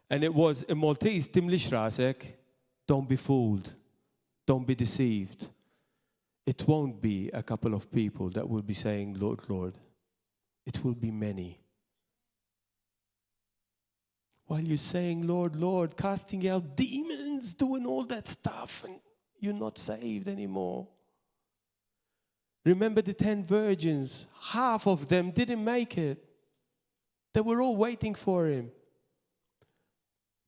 And it was in Maltese, timlix rasek, don't be fooled, don't be deceived. It won't be a couple of people that will be saying, Lord, Lord. It will be many. While you're saying, Lord, Lord, casting out demons, doing all that stuff, and you're not saved anymore. Remember the 10 virgins, half of them didn't make it. They were all waiting for him.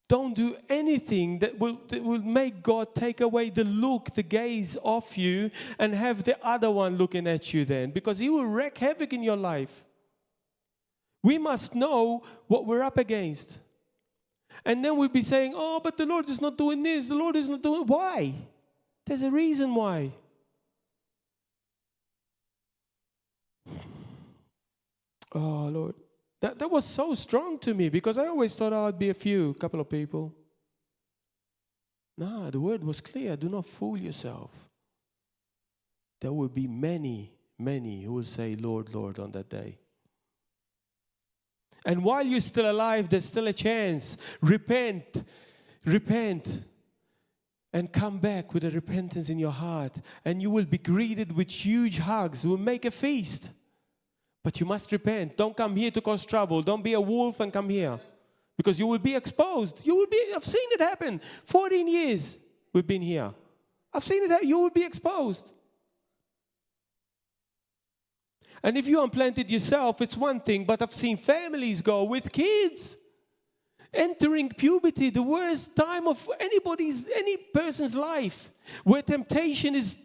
Don't do anything that will make God take away the look, the gaze off you, and have the other one looking at you then, because he will wreak havoc in your life. We must know what we're up against. And then we'll be saying, oh, but the Lord is not doing this, the Lord is not doing. Why? There's a reason why. Oh, Lord. That was so strong to me because I always thought, oh, it'd be a few, couple of people. Nah, the word was clear. Do not fool yourself. There will be many, many who will say, Lord, Lord, on that day. And while you're still alive, there's still a chance. Repent, repent, and come back with a repentance in your heart. And you will be greeted with huge hugs. We'll make a feast. But you must repent. Don't come here to cause trouble. Don't be a wolf and come here. Because you will be exposed. You will be, I've seen it happen. 14 years we've been here. I've seen it happen. You will be exposed. And if you unplanted yourself, it's one thing, but I've seen families go with kids entering puberty, the worst time of any person's life, where temptation is.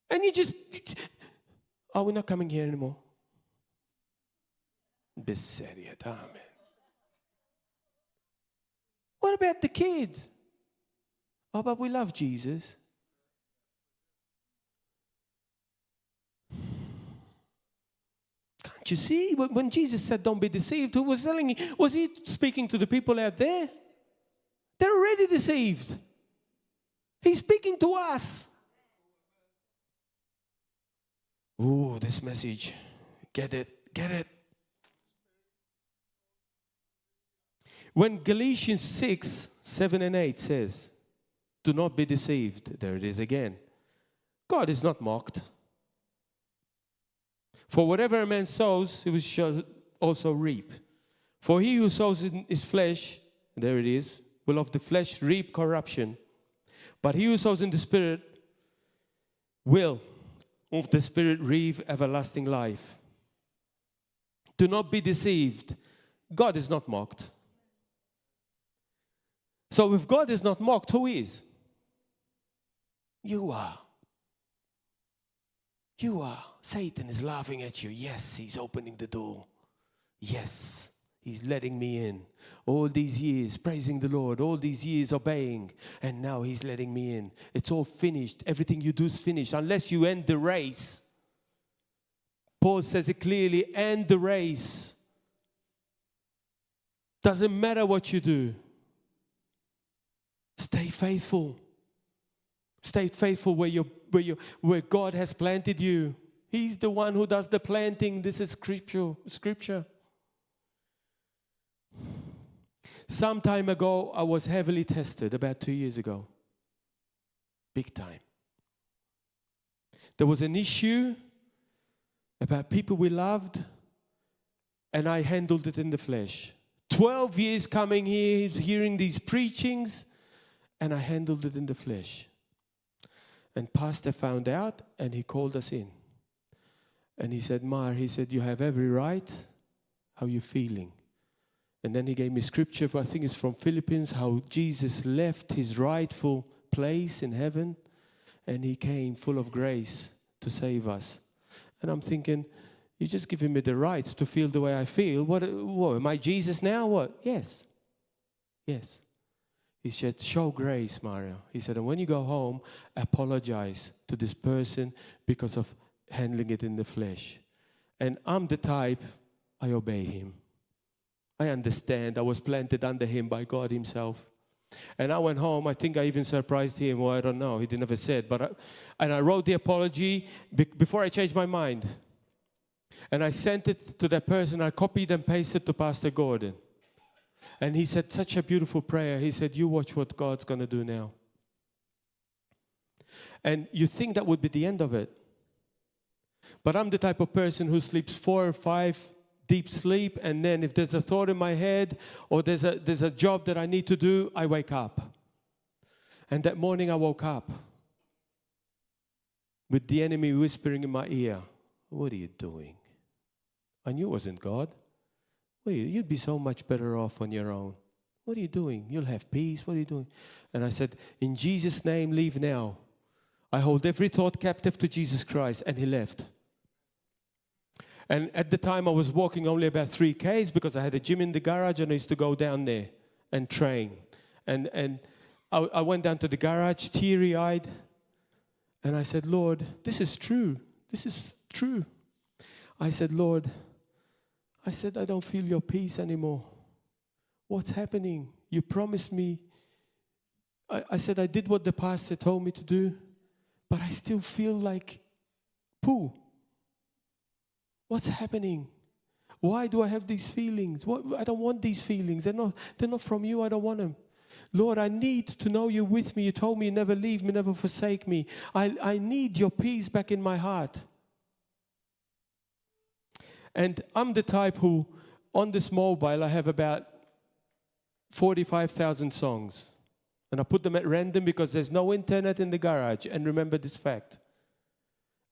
And you just, oh, we're not coming here anymore. Bis-serjetà, man. What about the kids? Oh, but we love Jesus. Can't you see? When Jesus said, don't be deceived, who was telling you? Was he speaking to the people out there? They're already deceived. He's speaking to us. Ooh, this message. Get it, get it. When Galatians 6, 7 and 8 says, do not be deceived. There it is again. God is not mocked. For whatever a man sows, he will also reap. For he who sows in his flesh, there it is, will of the flesh reap corruption. But he who sows in the Spirit will of the Spirit reap everlasting life. Do not be deceived. God is not mocked. So if God is not mocked, who is? You are. You are. Satan is laughing at you. Yes, he's opening the door. Yes, he's letting me in. All these years praising the Lord, all these years obeying, and now He's letting me in. It's all finished. Everything you do is finished unless you end the race. Paul says it clearly end the race. Doesn't matter what you do, stay faithful. Stay faithful where, you, where, you, where God has planted you. He's the one who does the planting. This is scripture. Scripture. Some time ago, I was heavily tested, about 2 years ago. Big time. There was an issue about people we loved, and I handled it in the flesh. 12 years coming here, hearing these preachings, and I handled it in the flesh. And pastor found out, and he called us in. And he said, Mar, he said, you have every right. How you feeling? And then he gave me scripture, I think it's from Philippians, how Jesus left his rightful place in heaven and he came full of grace to save us. And I'm thinking, you're just giving me the right to feel the way I feel. What, what am I Jesus now? What? Yes. Yes. He said, show grace, Mario. He said, and when you go home, apologize to this person because of handling it in the flesh. And I'm the type, I obey him. I understand. I was planted under him by God himself. And I went home. I think I even surprised him. Well, I don't know. He didn't ever say it. But I, and I wrote the apology before I changed my mind. And I sent it to that person. I copied and pasted to Pastor Gordon. And he said such a beautiful prayer. He said, You watch what God's going to do now. And you think that would be the end of it. But I'm the type of person who sleeps 4 or 5 deep sleep, and then if there's a thought in my head or there's a job that I need to do, I wake up. And that morning I woke up with the enemy whispering in my ear, What are you doing? I knew it wasn't God. What are you, you'd be so much better off on your own. What are you doing? You'll have peace. What are you doing? And I said, In Jesus' name, leave now. I hold every thought captive to Jesus Christ. And he left. And at the time, I was walking only about 3 Ks because I had a gym in the garage and I used to go down there and train. And I went down to the garage, teary eyed, and I said, Lord, this is true. This is true. I said, Lord, I said, I don't feel your peace anymore. What's happening? You promised me. I said, I did what the pastor told me to do, but I still feel like poo. What's happening? Why do I have these feelings? What, I don't want these feelings. They're not from you. I don't want them. Lord, I need to know you with me. You told me you never leave me, never forsake me. I need your peace back in my heart. And I'm the type who, on this mobile, I have about 45,000 songs. And I put them at random because there's no internet in the garage. And remember this fact.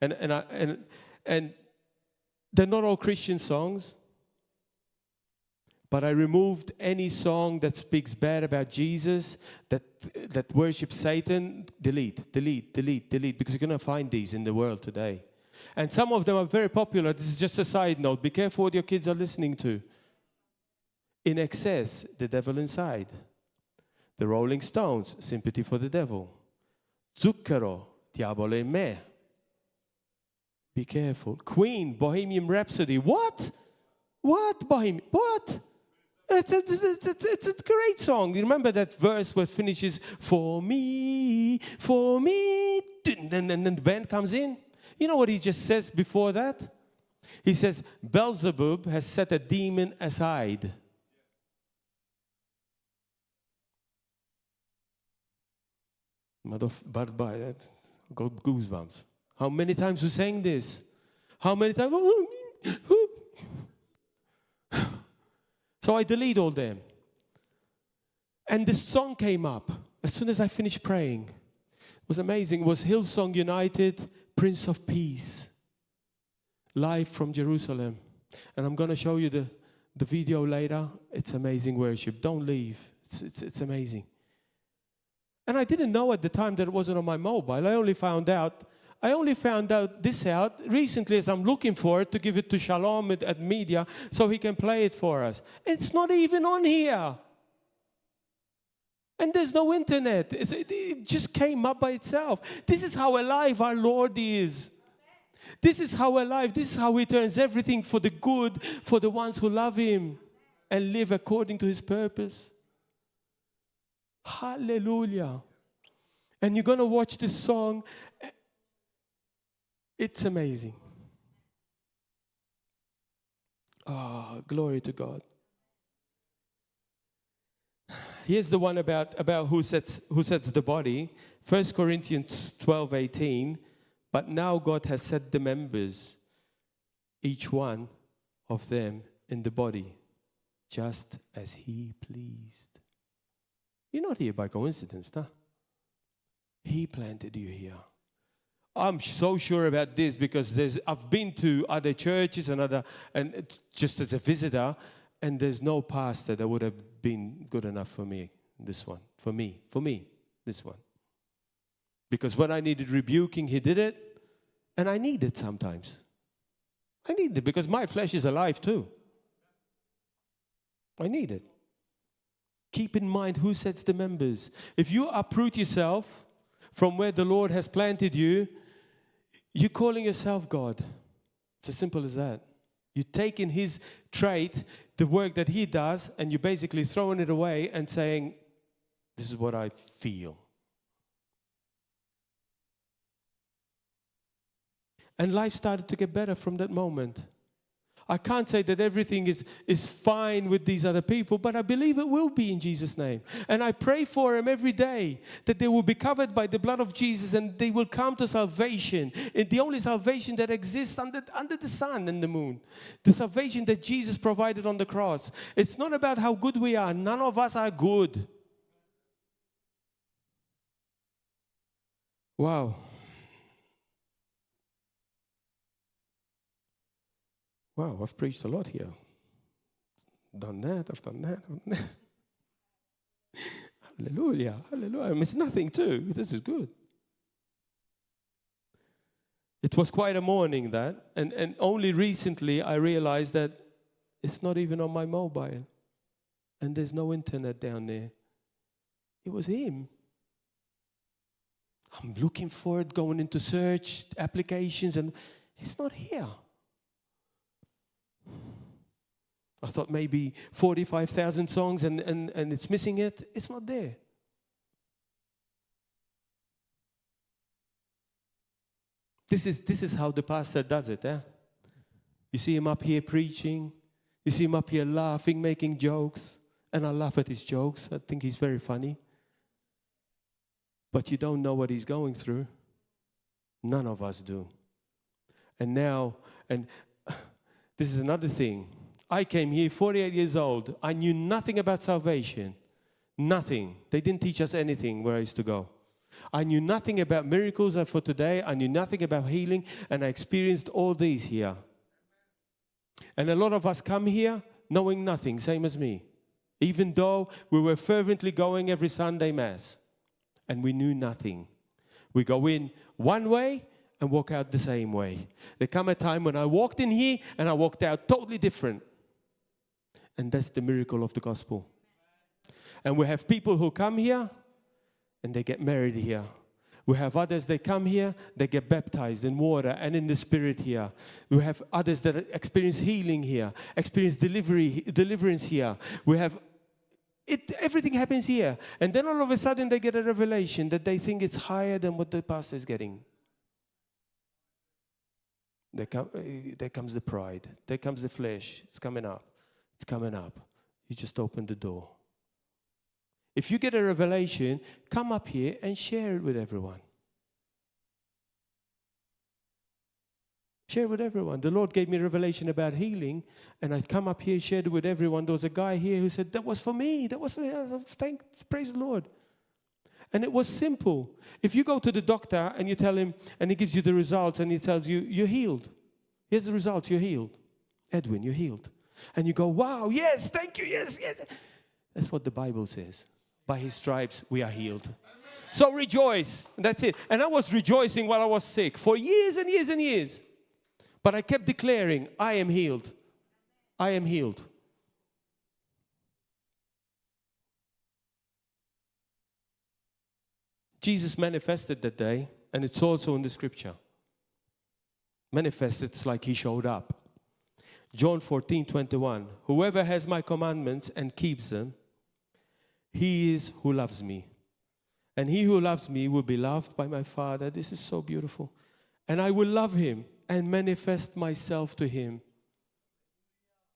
And they're not all Christian songs. But I removed any song that speaks bad about Jesus, that worships Satan. Delete, delete, delete, delete. Because you're going to find these in the world today. And some of them are very popular. This is just a side note. Be careful what your kids are listening to. INXS, The Devil Inside. The Rolling Stones, Sympathy for the Devil. Zucchero, Diavolo in me. Be careful. Queen, Bohemian Rhapsody. What? What? Bohemian? What? It's a great song. You remember that verse where it finishes, for me, for me, and then the band comes in? You know what he just says before that? He says, Beelzebub has set a demon aside. Got goosebumps. How many times we sang this? How many times? So I delete all them. And this song came up as soon as I finished praying. It was amazing. It was Hillsong United, Prince of Peace, live from Jerusalem. And I'm going to show you the video later. It's amazing worship. Don't leave. It's amazing. And I didn't know at the time that it wasn't on my mobile. I only found out I only found out this out recently as I'm looking for it to give it to Shalom at, at media so he can play it for us. It's not even on here. And there's no internet. It, it just came up by itself. This is how alive our Lord is. This is how alive, this is how He turns everything for the good for the ones who love Him and live according to His purpose. Hallelujah. And you're going to watch this song. It's amazing. Ah, oh, glory to God. Here's the one about, about who, sets, who sets the body. 1 Corinthians 12 18. But now God has set the members, each one of them, in the body, just as He pleased. You're not here by coincidence, huh? He planted you here. I'm so sure about this because there's, I've been to other churches and other, and just as a visitor, and there's no pastor that would have been good enough for me, this one. For me, for me, this one. Because when I needed rebuking, he did it, and I need it sometimes. I need it because my flesh is alive too. I need it. Keep in mind who sets the members. If you uproot yourself from where the Lord has planted you, you're calling yourself God. It's as simple as that. You're taking his trait, the work that he does, and you're basically throwing it away and saying, This is what I feel. And life started to get better from that moment. I can't say that everything is, is fine with these other people, but I believe it will be in Jesus' name. And I pray for them every day that they will be covered by the blood of Jesus and they will come to salvation. In the only salvation that exists under, under the sun and the moon. The salvation that Jesus provided on the cross. It's not about how good we are, none of us are good. Wow. Wow, I've preached a lot here. Done that, I've done that. I've done that. hallelujah, hallelujah. It's nothing too. This is good. It was quite a morning that, and, and only recently I realized that it's not even on my mobile, and there's no internet down there. It was him. I'm looking for it, going into search applications, and it's not here. I thought maybe 45,000 songs and, and, and it's missing it. It's not there. This is, this is how the pastor does it. Eh? You see him up here preaching. You see him up here laughing, making jokes. And I laugh at his jokes. I think he's very funny. But you don't know what he's going through. None of us do. And now, and this is another thing. I came here 48 years old. I knew nothing about salvation. Nothing. They didn't teach us anything where I used to go. I knew nothing about miracles for today. I knew nothing about healing, and I experienced all these here. And a lot of us come here knowing nothing, same as me. Even though we were fervently going every Sunday Mass, and we knew nothing. We go in one way and walk out the same way. There come a time when I walked in here and I walked out totally different. And that's the miracle of the gospel. And we have people who come here and they get married here. We have others they come here, they get baptized in water and in the spirit here. We have others that experience healing here, experience delivery, deliverance here. We have it, everything happens here. And then all of a sudden they get a revelation that they think it's higher than what the pastor is getting. There, come, eh, there comes the pride. There comes the flesh. It's coming up. It's coming up. You just open the door. If you get a revelation, come up here and share it with everyone. Share it with everyone. The Lord gave me a revelation about healing, and I come up here, shared it with everyone. There was a guy here who said, That was for me. That was for me. Thank, praise the Lord. And it was simple. If you go to the doctor and you tell him, and he gives you the results, and he tells you, You're healed. Here's the results, you're healed. Edwin, you're healed. And you go, Wow, yes, thank you, yes, yes. That's what the Bible says. By his stripes we are healed. So rejoice. That's it. And I was rejoicing while I was sick for years and years and years. But I kept declaring, I am healed. I am healed. Jesus manifested that day, and it's also in the scripture. Manifested, it's like he showed up. John 14, 21. Whoever has my commandments and keeps them, he is who loves me. And he who loves me will be loved by my Father. This is so beautiful. And I will love him and manifest myself to him.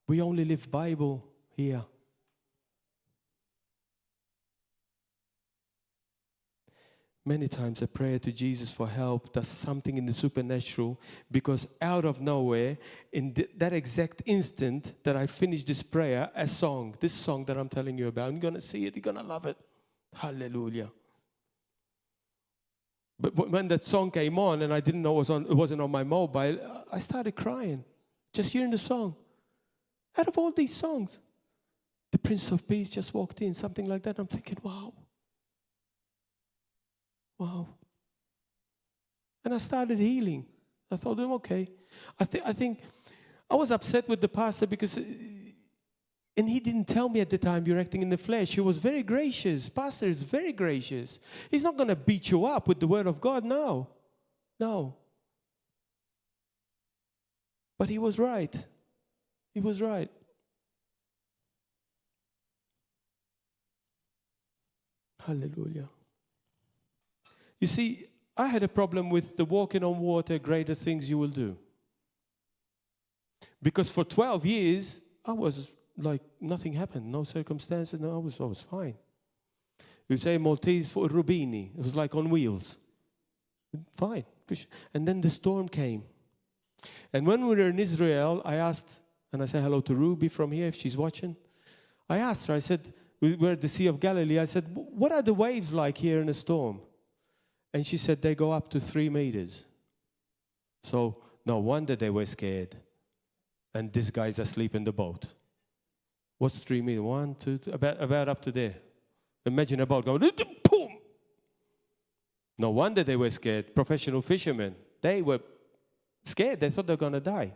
We only live Bible here. Many times a prayer to Jesus for help does something in the supernatural because out of nowhere, in th- that exact instant that I finish this prayer, a song, this song that I'm telling you about, I'm going to see it, you're going to love it. Hallelujah. But when that song came on and I didn't know it, was on, it wasn't on my mobile, I started crying just hearing the song. Out of all these songs, the Prince of Peace just walked in, something like that. I'm thinking, wow. Wow. And I started healing. I thought, I'm okay. I, th- I think I was upset with the pastor because, and he didn't tell me at the time you're acting in the flesh. He was very gracious. Pastor is very gracious. He's not going to beat you up with the word of God. No. No. But he was right. He was right. Hallelujah. You see, I had a problem with the walking on water, greater things you will do. Because for 12 years, I was like, nothing happened, no circumstances, no, I was, I was fine. You say Maltese for Rubini, it was like on wheels. Fine. And then the storm came. And when we were in Israel, I asked, and I say hello to Ruby from here if she's watching. I asked her, I said, we were at the Sea of Galilee. I said, what are the waves like here in a storm? And she said, they go up to three meters. So no wonder they were scared. And this guy's asleep in the boat. What's three meters? One, two, three, about, about up to there. Imagine a boat going, boom! No wonder they were scared. Professional fishermen, they were scared. They thought they were going to die.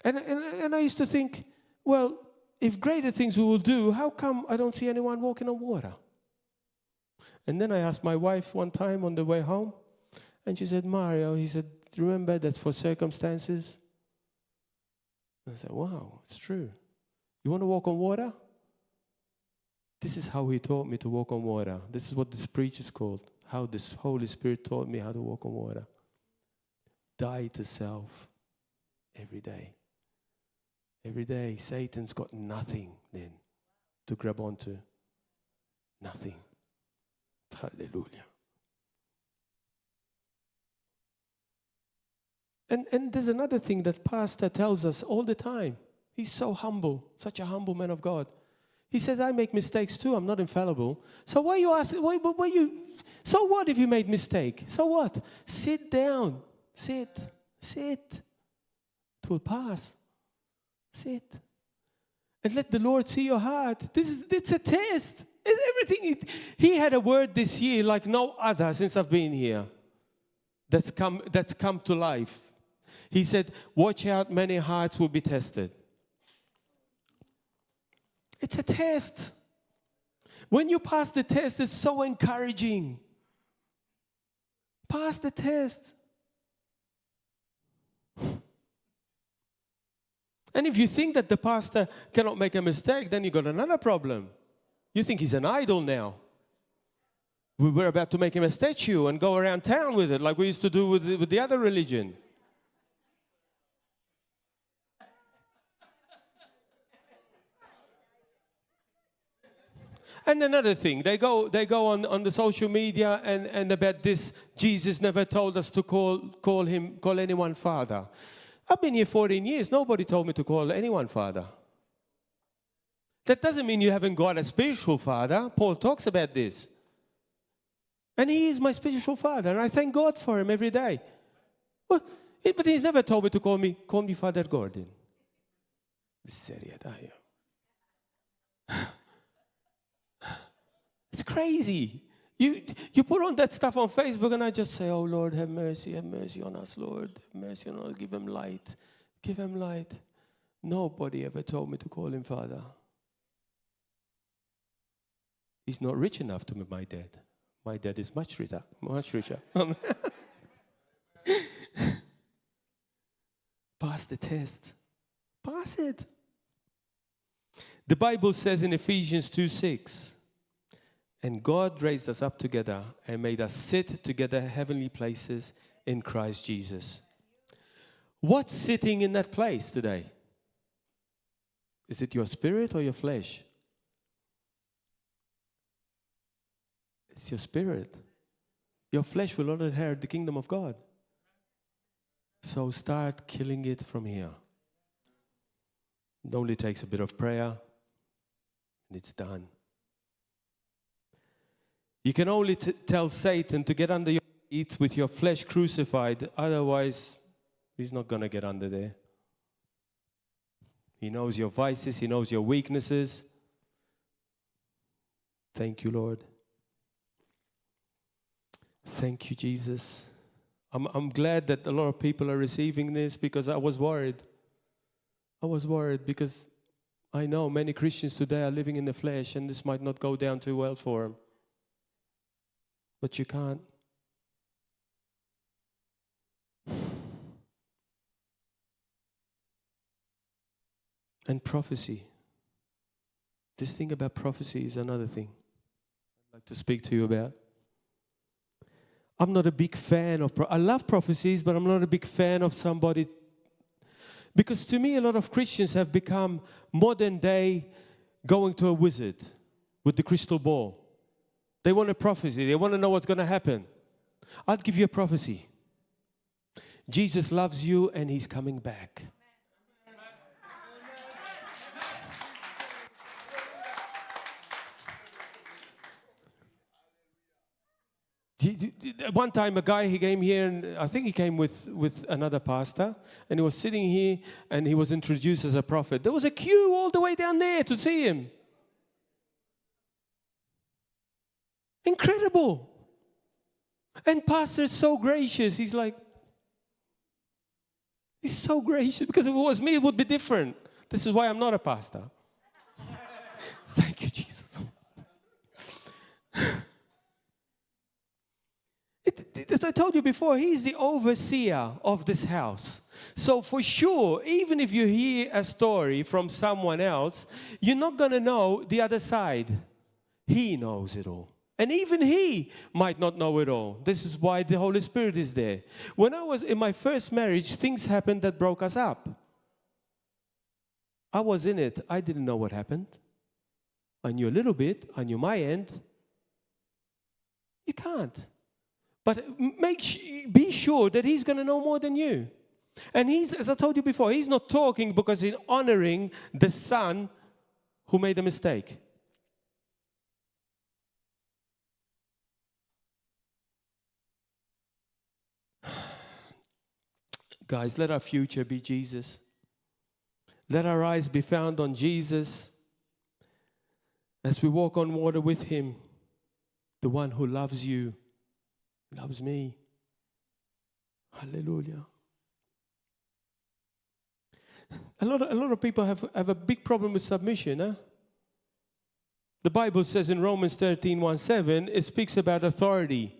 And, and, and I used to think, well, if greater things we will do, how come I don't see anyone walking on water? And then I asked my wife one time on the way home, and she said, Mario, he said, remember that for circumstances? I said, wow, it's true. You want to walk on water? This is how he taught me to walk on water. This is what this preach is called. How this Holy Spirit taught me how to walk on water. Die to self every day. Every day, Satan's got nothing then to grab onto. Nothing. Hallelujah. And, and there's another thing that Pastor tells us all the time. He's so humble, such a humble man of God. He says, I make mistakes too. I'm not infallible. So why you ask, why, why you, so what if you made mistake? So what? Sit down. Sit. Sit. It will pass. Sit. And let the Lord see your heart. This is it's a test. It's everything. He had a word this year like no other since I've been here. That's come, that's come to life. He said, Watch out, many hearts will be tested. It's a test. When you pass the test, it's so encouraging. Pass the test. And if you think that the pastor cannot make a mistake, then you got another problem. You think he's an idol now. We were about to make him a statue and go around town with it, like we used to do with the, with the other religion. And another thing, they go, they go on, on the social media and, and about this, Jesus never told us to call, call him, call anyone father. I've been here 14 years. Nobody told me to call anyone father. That doesn't mean you haven't got a spiritual father. Paul talks about this. And he is my spiritual father, and I thank God for him every day. Well, but he's never told me to call me, call me Father Gordon. It's crazy. You, you put on that stuff on Facebook, and I just say, Oh Lord, have mercy, have mercy on us, Lord. Have mercy on us. Give him light. Give him light. Nobody ever told me to call him father. He's not rich enough to be my dad. My dad is much richer, much richer. Pass the test. Pass it. The Bible says in Ephesians 2 6, and God raised us up together and made us sit together heavenly places in Christ Jesus. What's sitting in that place today? Is it your spirit or your flesh? It's your spirit. Your flesh will not inherit the kingdom of God. So start killing it from here. It only takes a bit of prayer, and it's done. You can only tell Satan to get under your feet with your flesh crucified, otherwise, he's not going to get under there. He knows your vices, he knows your weaknesses. Thank you, Lord. Thank you, Jesus. I'm, I'm glad that a lot of people are receiving this because I was worried. I was worried because I know many Christians today are living in the flesh and this might not go down too well for them. But you can't. And prophecy. This thing about prophecy is another thing I'd like to speak to you about. I'm not a big fan of, I love prophecies, but I'm not a big fan of somebody. Because to me, a lot of Christians have become modern day going to a wizard with the crystal ball. They want a prophecy, they want to know what's going to happen. I'll give you a prophecy. Jesus loves you and he's coming back. One time, a guy he came here, and I think he came with, with another pastor, and he was sitting here, and he was introduced as a prophet. There was a queue all the way down there to see him. Incredible. And pastor is so gracious. He's like, he's so gracious because if it was me, it would be different. This is why I'm not a pastor. Thank you, Jesus. It, as I told you before, he's the overseer of this house. So, for sure, even if you hear a story from someone else, you're not going to know the other side. He knows it all. And even he might not know it all. This is why the Holy Spirit is there. When I was in my first marriage, things happened that broke us up. I was in it. I didn't know what happened. I knew a little bit. I knew my end. You can't. But make be sure that he's going to know more than you. And he's, as I told you before, he's not talking because he's honoring the son who made a mistake. Guys, let our future be Jesus. Let our eyes be found on Jesus as we walk on water with him, the one who loves you, loves me. Hallelujah. A lot of, a lot of people have, have a big problem with submission. Huh? The Bible says in Romans 13 1 7, it speaks about authority.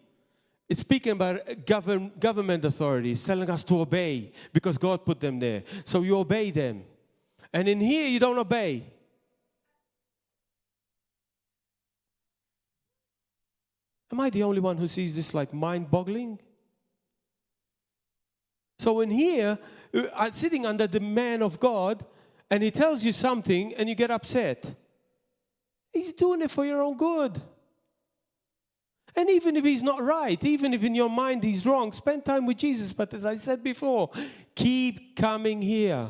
It's speaking about govern, government authorities telling us to obey because God put them there. So you obey them. And in here, you don't obey. Am I the only one who sees this like mind boggling? So in here, uh, sitting under the man of God, and he tells you something and you get upset. He's doing it for your own good. And even if he's not right, even if in your mind he's wrong, spend time with Jesus. But as I said before, keep coming here.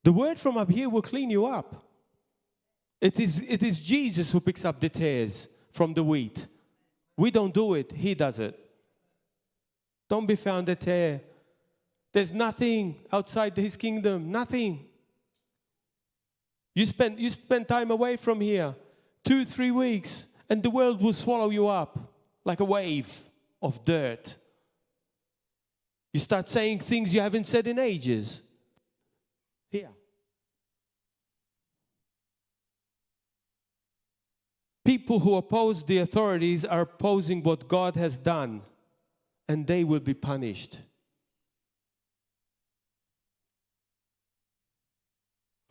The word from up here will clean you up. It is, it is Jesus who picks up the tares from the wheat. We don't do it, he does it. Don't be found a tare. There's nothing outside his kingdom, nothing. You spend, you spend time away from here, 2, 3 weeks, and the world will swallow you up like a wave of dirt. You start saying things you haven't said in ages. Here. People who oppose the authorities are opposing what God has done, and they will be punished.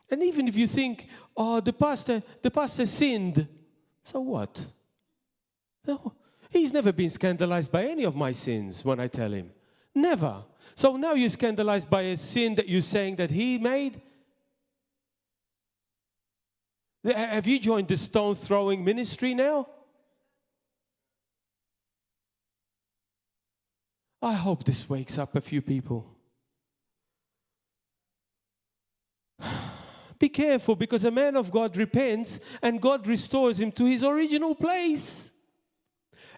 And even if you think, oh, the pastor, the pastor sinned, so what? No, he's never been scandalized by any of my sins when I tell him. Never. So now you're scandalized by a sin that you're saying that he made? Have you joined the stone throwing ministry now? I hope this wakes up a few people. Be careful because a man of God repents and God restores him to his original place.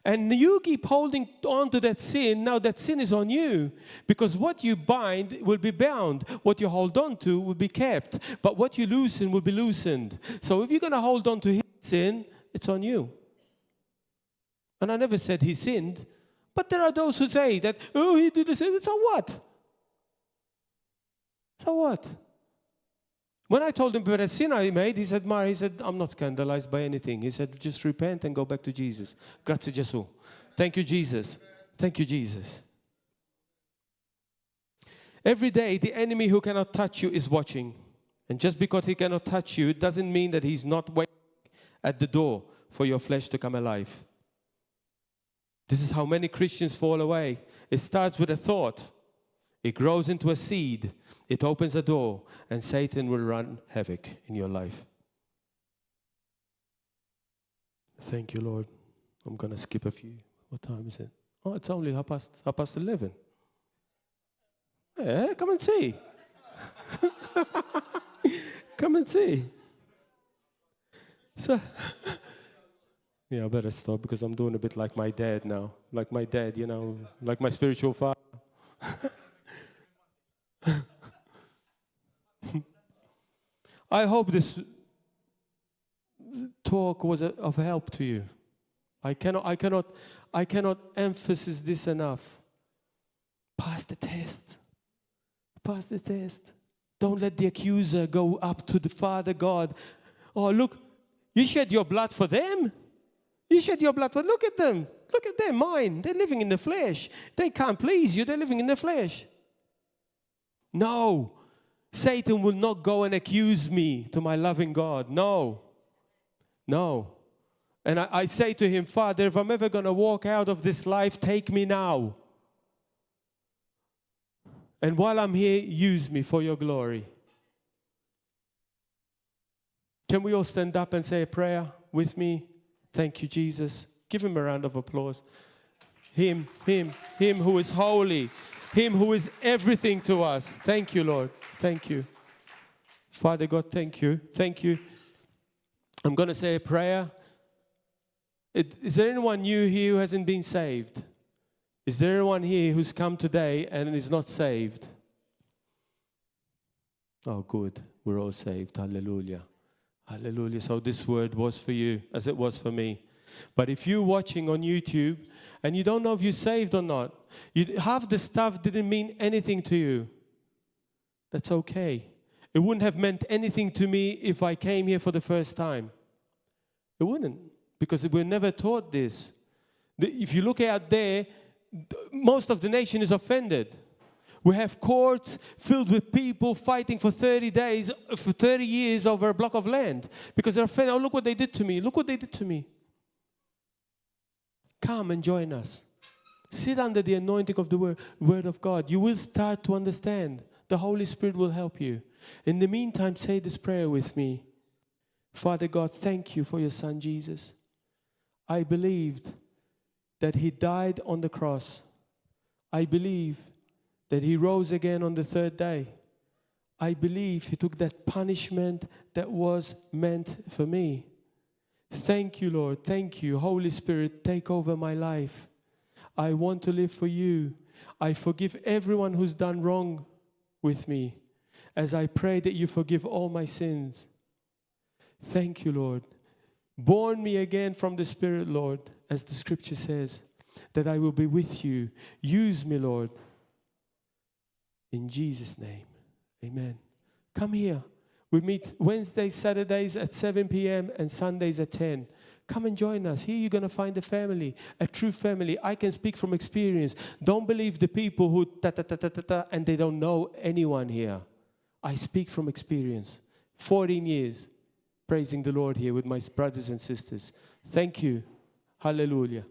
And you keep holding on to that sin. Now that sin is on you because what you bind will be bound. What you hold on to will be kept. But what you loosen will be loosened. So if you're going to hold on to his sin, it's on you. And I never said he sinned. But there are those who say that, oh, he did this. So what? So what? When I told him about a sin I made, he said, Mar, he said, I'm not scandalized by anything. He said, just repent and go back to Jesus. Grazie Gesù. Thank you, Jesus. Thank you, Jesus. Every day, the enemy who cannot touch you is watching. And just because he cannot touch you, it doesn't mean that he's not waiting at the door for your flesh to come alive. This is how many Christians fall away. It starts with a thought. It grows into a seed. It opens a door, and Satan will run havoc in your life. Thank you, Lord. I'm going to skip a few. What time is it? Oh, it's only half past, half past 11. Yeah, come and see. come and see. So, yeah, I better stop because I'm doing a bit like my dad now. Like my dad, you know, like my spiritual father. I hope this talk was of help to you. I cannot, I cannot, I cannot emphasize this enough. Pass the test. Pass the test. Don't let the accuser go up to the Father God. Oh, look, you shed your blood for them. You shed your blood for look at them. Look at them, mine. They're living in the flesh. They can't please you. They're living in the flesh. No. Satan will not go and accuse me to my loving God. No. No. And I, I say to him, Father, if I'm ever going to walk out of this life, take me now. And while I'm here, use me for your glory. Can we all stand up and say a prayer with me? Thank you, Jesus. Give him a round of applause. Him, him, him who is holy, him who is everything to us. Thank you, Lord. Thank you. Father God, thank you. Thank you. I'm going to say a prayer. Is there anyone new here who hasn't been saved? Is there anyone here who's come today and is not saved? Oh, good. We're all saved. Hallelujah. Hallelujah. So this word was for you as it was for me. But if you're watching on YouTube and you don't know if you're saved or not, you, half the stuff didn't mean anything to you. That's okay. It wouldn't have meant anything to me if I came here for the first time. It wouldn't, because we're never taught this. If you look out there, most of the nation is offended. We have courts filled with people fighting for 30 days, for 30 years over a block of land because they're offended. Oh, look what they did to me. Look what they did to me. Come and join us. Sit under the anointing of the word, word of God. You will start to understand. The Holy Spirit will help you. In the meantime, say this prayer with me. Father God, thank you for your Son Jesus. I believed that he died on the cross. I believe that he rose again on the third day. I believe he took that punishment that was meant for me. Thank you, Lord. Thank you. Holy Spirit, take over my life. I want to live for you. I forgive everyone who's done wrong with me as I pray that you forgive all my sins. Thank you, Lord. Born me again from the Spirit, Lord, as the scripture says, that I will be with you. Use me, Lord. In Jesus' name, amen. Come here. We meet Wednesdays, Saturdays at 7 p.m. and Sundays at 10. Come and join us. Here you're going to find a family, a true family. I can speak from experience. Don't believe the people who ta ta ta ta ta ta and they don't know anyone here. I speak from experience. 14 years praising the Lord here with my brothers and sisters. Thank you. Hallelujah.